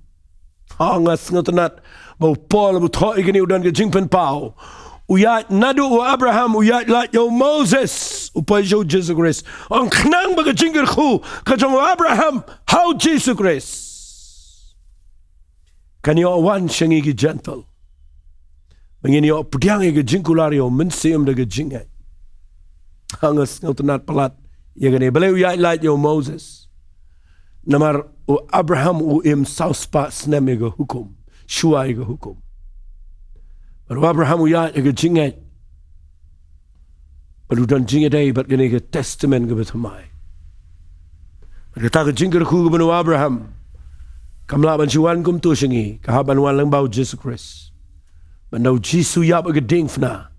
Ha, nga sngewtynnat ba u Paul ba u thoh ïa kane u don ka jingpynpaw. U ïaid naduh u Abraham, u ïaid lait ïa u Moses, u poi sha U Jisu Khrist. Ong khnang ba ka jingkyrkhu ka jong u Abraham ha U Jisu Khrist kan ïoh wan sha ngi ki Jentil, ba ngin ïoh pdiang ïa ka jingkular ïa U Mynsiem da ka jingngeit. Ha, nga sngewtynnat palat ïa kane. Balei u ïaid lait ïa u Moses? Namar u Abraham u im saw spah snem ïa ka hukum, shuwa ïa ka hukum. Bad u Abraham u ïaid ïa ka jingngeit, bad u don jingïadei bad kane ka testament kaba thymmai. Bad kata ka jingkyrkhu ka ban u Abraham kam lah ban shu wan kumto sha ngi, ka hap ban wan lyngba U Jisu Khrist. Ban da U Jisu ïap ha ka diengphna,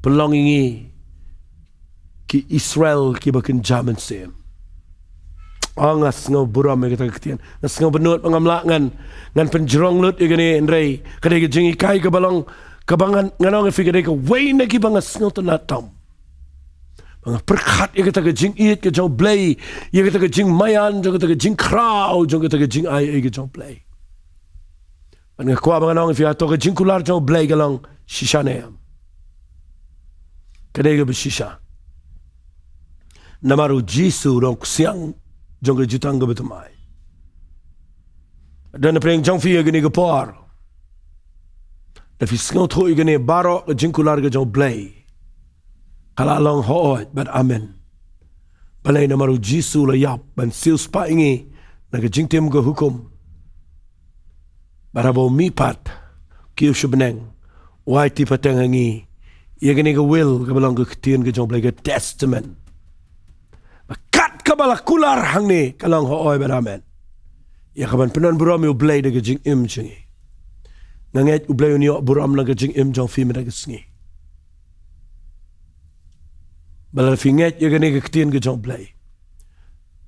pynlong ïa ngi ki Israel kiba kynja mynsiem. Oh, nga sngew burom ïa kata ka ktien. Nga sngew bynnud ba ngam lah ngan, ngan pynjrong lut ïa kane, hynrei ka dei ka jinghikai kaba long, kaba ngan, ngan ong ïa phi, ka dei kawei na kiba nga sngewtynnat tam. Ba nga pyrkhat ïa kata ka jingïeit ka jong U Blei, ïa kata ka jingmaïan jong kata ka jingkhraw jong kata ka jingai ei ka jong U Blei. Bad nga kwah ba ngan ong ïa phi, hato ka jingkular jong U Blei ka long shisha ne em? Ka dei kaba shisha. Namar U Jisu u long u ksiang jong ka jutang kaba thymmai. Don napdeng jong phi ha kane ka por, lada phi sngewthuh ïa kane baroh, ka jingkular ka jong U Blei ka la long hooid bad amen. Balei? Namar U Jisu u la ïap ban siewspah ïa ngi na ka jingtim ka hukum. Bad haba u mihpat, u kiew sha bneng, u aiti pateng ha ngi ïa kane ka will kaba long ka ktien ka jong U Blei, ka testament. Bad kat kaba la kular hangne ka long hooid bad amen, ïa kaban pynban burom ïa U Blei da ka jingim jong ngi. Nga ngeit U Blei un ïoh burom na ka jingim jong phi mynta ka sngi. Bad lada phi ngeit ïa kane ka ktien ka jong U Blei,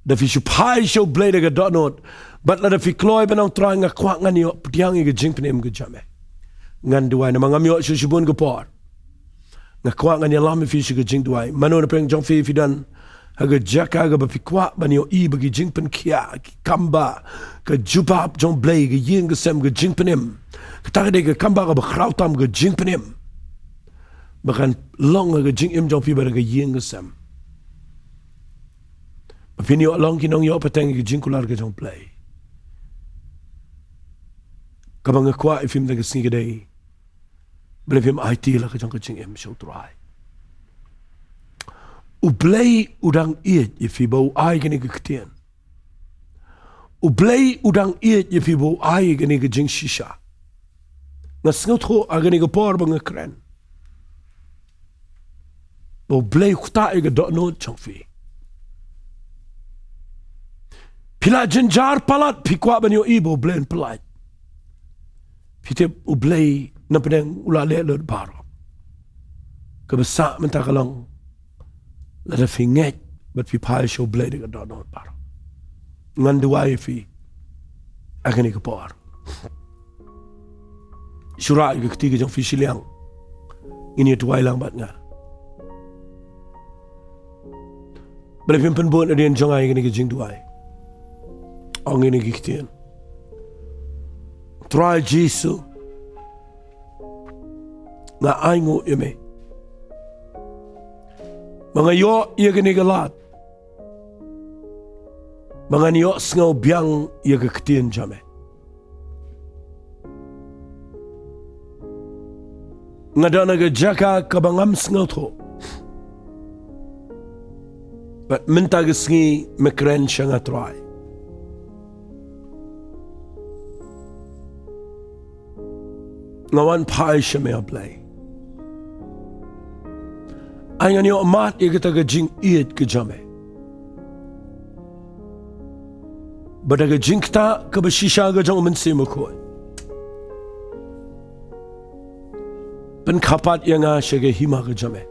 lada phi shu phai sha U Blei da ka dohnud, bad lada phi kloi ban ong, Trai, nga kwah ngan ïoh pdiang ïa ka jingpynim ka jong me, ngan duwai, namar ngam ïoh shuh shibun ka por. Nga kwah ngan ïalam ïa phi sha ka jingduwai. Mano na pdeng jong phi, phi don ha ka jaka kaba phi kwah ban ïohi ba ki jingpynkhiah, ki kambah, ka jubab jong U Blei, ka ïing ka sem, ka jingpynim. Kata ka dei ka kambah kaba khraw tam, ka jingpynim. Ba kan long ha ka jingim jong phi bad ka ïing ka sem. Ba phin ïoh long ki nongïoh pateng ïa ka jingkular ka jong U Blei. Kaba nga kwah ïa phi mynta ka sngi ka dei, balei phim aiti la ka jong ka jingim sha U Trai? U Blei u dang ïeit ïa phi ba u ai kane ka ktien. U Blei u dang ïeit ïa phi ba u ai kane ka jingshisha. Nga sngewthuh ha kane ka por ba nga kren, ba U Blei u ktah ïa ka dohnud jong phi. Phi la jynjar palat, phi kwah ban ïohi ba U Blei un pyllait. Phi tip U Blei na pdeng u la leh lut baroh. Kaba sah mynta ka long lada phi ngeit bad phi phai sha U Blei da ka dohnud baroh. Ngan duwai ïa phi ha kane ka por. Shu rah ïa ka kti ka jong phi shiliang. Ngin ïa duwai lang bad nga. Balei phim pynbud nadien jong nga ïa kane ka jingduwai? Ong ïa kane ka ktien. Trai Jisu, nga ainguh ïa me ba nga ïoh ïa kane ka lad ba ngan ïohsngew biang ïa ka ktien jong me. Nga don ha ka jaka kaba ngam sngewthuh. Bad mynta ka sngi me kren sha nga, Trai. Nga wan phai sha me, A Blei. Ai ngan ïoh mad ïa kata ka jingïeit ka jong me. Bad da ka jingktah kaba shisha ka jong U Mynsiem Bakhuid, pynkhapat ïa nga sha ka hima ka jong me.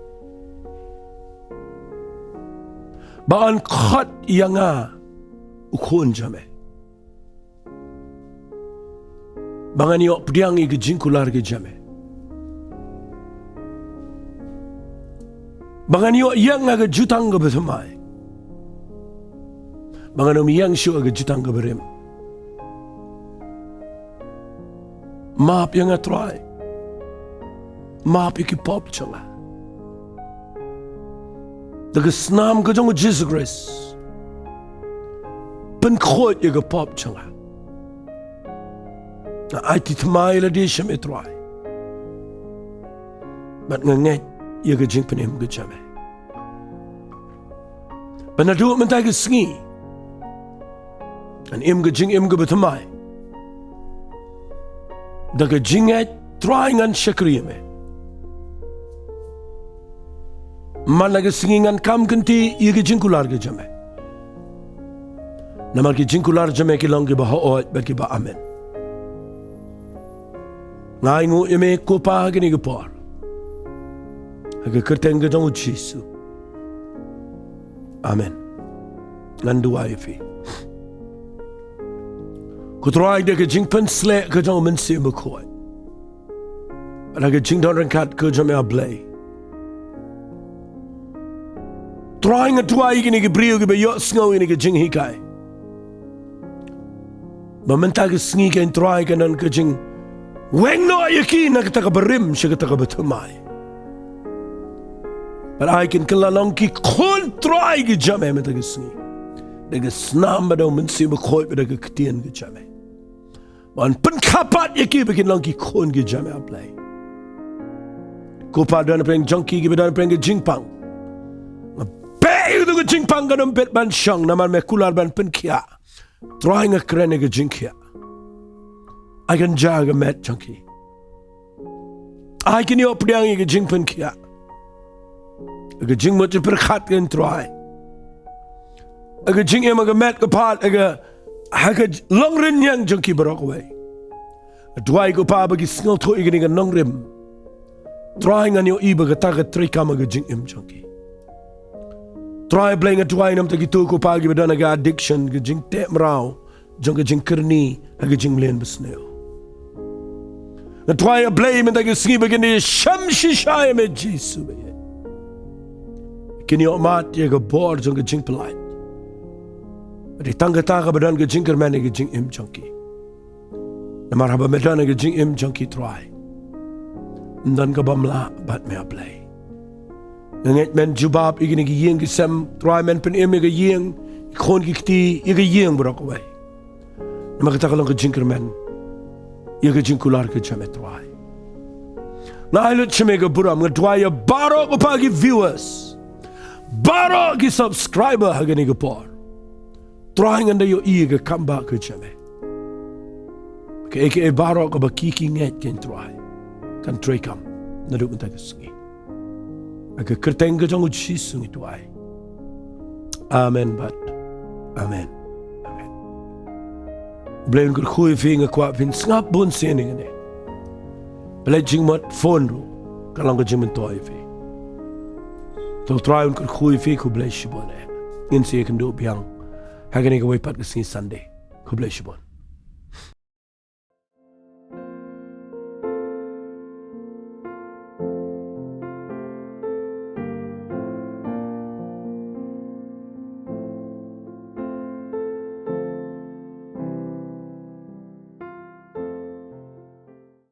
Ba yn khot ïa nga u khun jong me. Ba ngan ïoh pdiang ïa ka jingkular ka jong me. Ba ngan ïoh ïeng ha ka jutang kaba thymmai. Ba ngan ym ïeng shuh ha ka jutang kaba rim. Map ïa nga, Trai. Map ïa ki pop jong nga. Da ka snam ka jong U Jisu Khrist, pynkhuid ïa ka pop jong nga. Nga aiti thymmai lade sha me, Trai. Bad nga ngeit ïa ka jingpynim ka jong me. Bad naduh mynta ka sngi ngan im ka jingim kaba thymmai da ka jingngeit, Trai, ngan shakri ïa me. Man la ka sngi ngan kam kynti ïa ka jingkular ka jong me. Namar ki jingkular jong me ki long kiba hooid bad kiba amen. Nga ainguh ïa me, ko Pa, ha kane ka por, ha ka kyrteng ka jong U Jisu. Amen. Ngan duwai ïa phi. Ko Trai, da ka jingpynsleh ka jong U Mynsiem Bakhuid, da ka jingdon ryngkat ka jong me, A Blei, Trai, nga duwai ïa kine ki briew kiba ïohsngew ïa kane ka jinghikai, ba mynta ka sngi kan, Trai, kan don ka jingweng noh ïa ki na kata kaba rim sha kata kaba thymmai. Bad ai kin kylla long ki khun, Trai, ki jong me mynta ka sngi, da ka snam bad da U Mynsiem Bakhuid bad da ka ktien ka jong me. Ban pynkhapat ïa ki ba kin long ki khun ki jong me, A Blei. Ko Pa, don pdeng jong ki kiba don pdeng ka jingpang. Nga beh ïa ka jingpang, kan ym bit ban shong namar me kular ban pynkhiah. Trai, nga kren ïa ka jingkhiah. Ai kan jia ha ka met jong ki. Ai kin ïoh pdiang ïa ka jingpynkhiah, ïa ka jingmut jingpyrkhat, kan, Trai, ïa ka jingim ha ka met ka phad, ïa ka, ha ka j-, longrynieng jong ki baroh kawei. Nga duwai, ko Pa, ba ki sngewthuh ïa kane ka nongrim. Trai, ngan ïohi ba kata ka treikam ha ka jingim jong ki. Trai Blei, nga duwai namar kito, ko Pa, kiba don ha ka addiction, ka jingteh mraw jong ka jingkyrni ha ka jingmlien basniew. Nga trai, A Blei, mynta ka sngi ba kin ïashem shisha ïa me Jisu ba ïeit. Kin ïohmad ïa ka bor jong ka jingpyllait. Bad tang kata kaba don ka jingkyrmen ïa ka jingim jong ki. Namar haba me don ïa ka jingim jong ki, Trai, ym don kaba ym lah bad me, A Blei. Nga ngeit men jubab ïa kine ki ïing ki sem, Trai, men pynim ïa ka ïing, ki khun ki kti, ïa ka ïing baroh kawei. Namar kata ka long ka jingkyrmen ïa ka jingkular ka jong me, Trai. Nga ai lut sha me ka burom, nga duwai ïa baroh kpa ki viewers, baroh ki subscriber ha kane ka por. Trai, ngan da ïohi ïa ka kam ba ka jong me. Kaei kaei baroh kaba ki ki ngeit, kin, Trai, kan treikam naduh mynta ka sngi. Ha ka kyrteng ka jong U Jisu ngi duwai. Amen bad amen. Amen. U Blei un kyrkhu ïa phi. Nga kwah phin sngap bun sien ïa kane. Pynleit jingmut phone ruh ka long ka jingmyntoi ïa phi. To, Trai un kyrkhu ïa phi, khublei shibun eh. Ngin sa ïakynduh biang ha kane kawei pat ka sngi Sunday. Khublei shibun.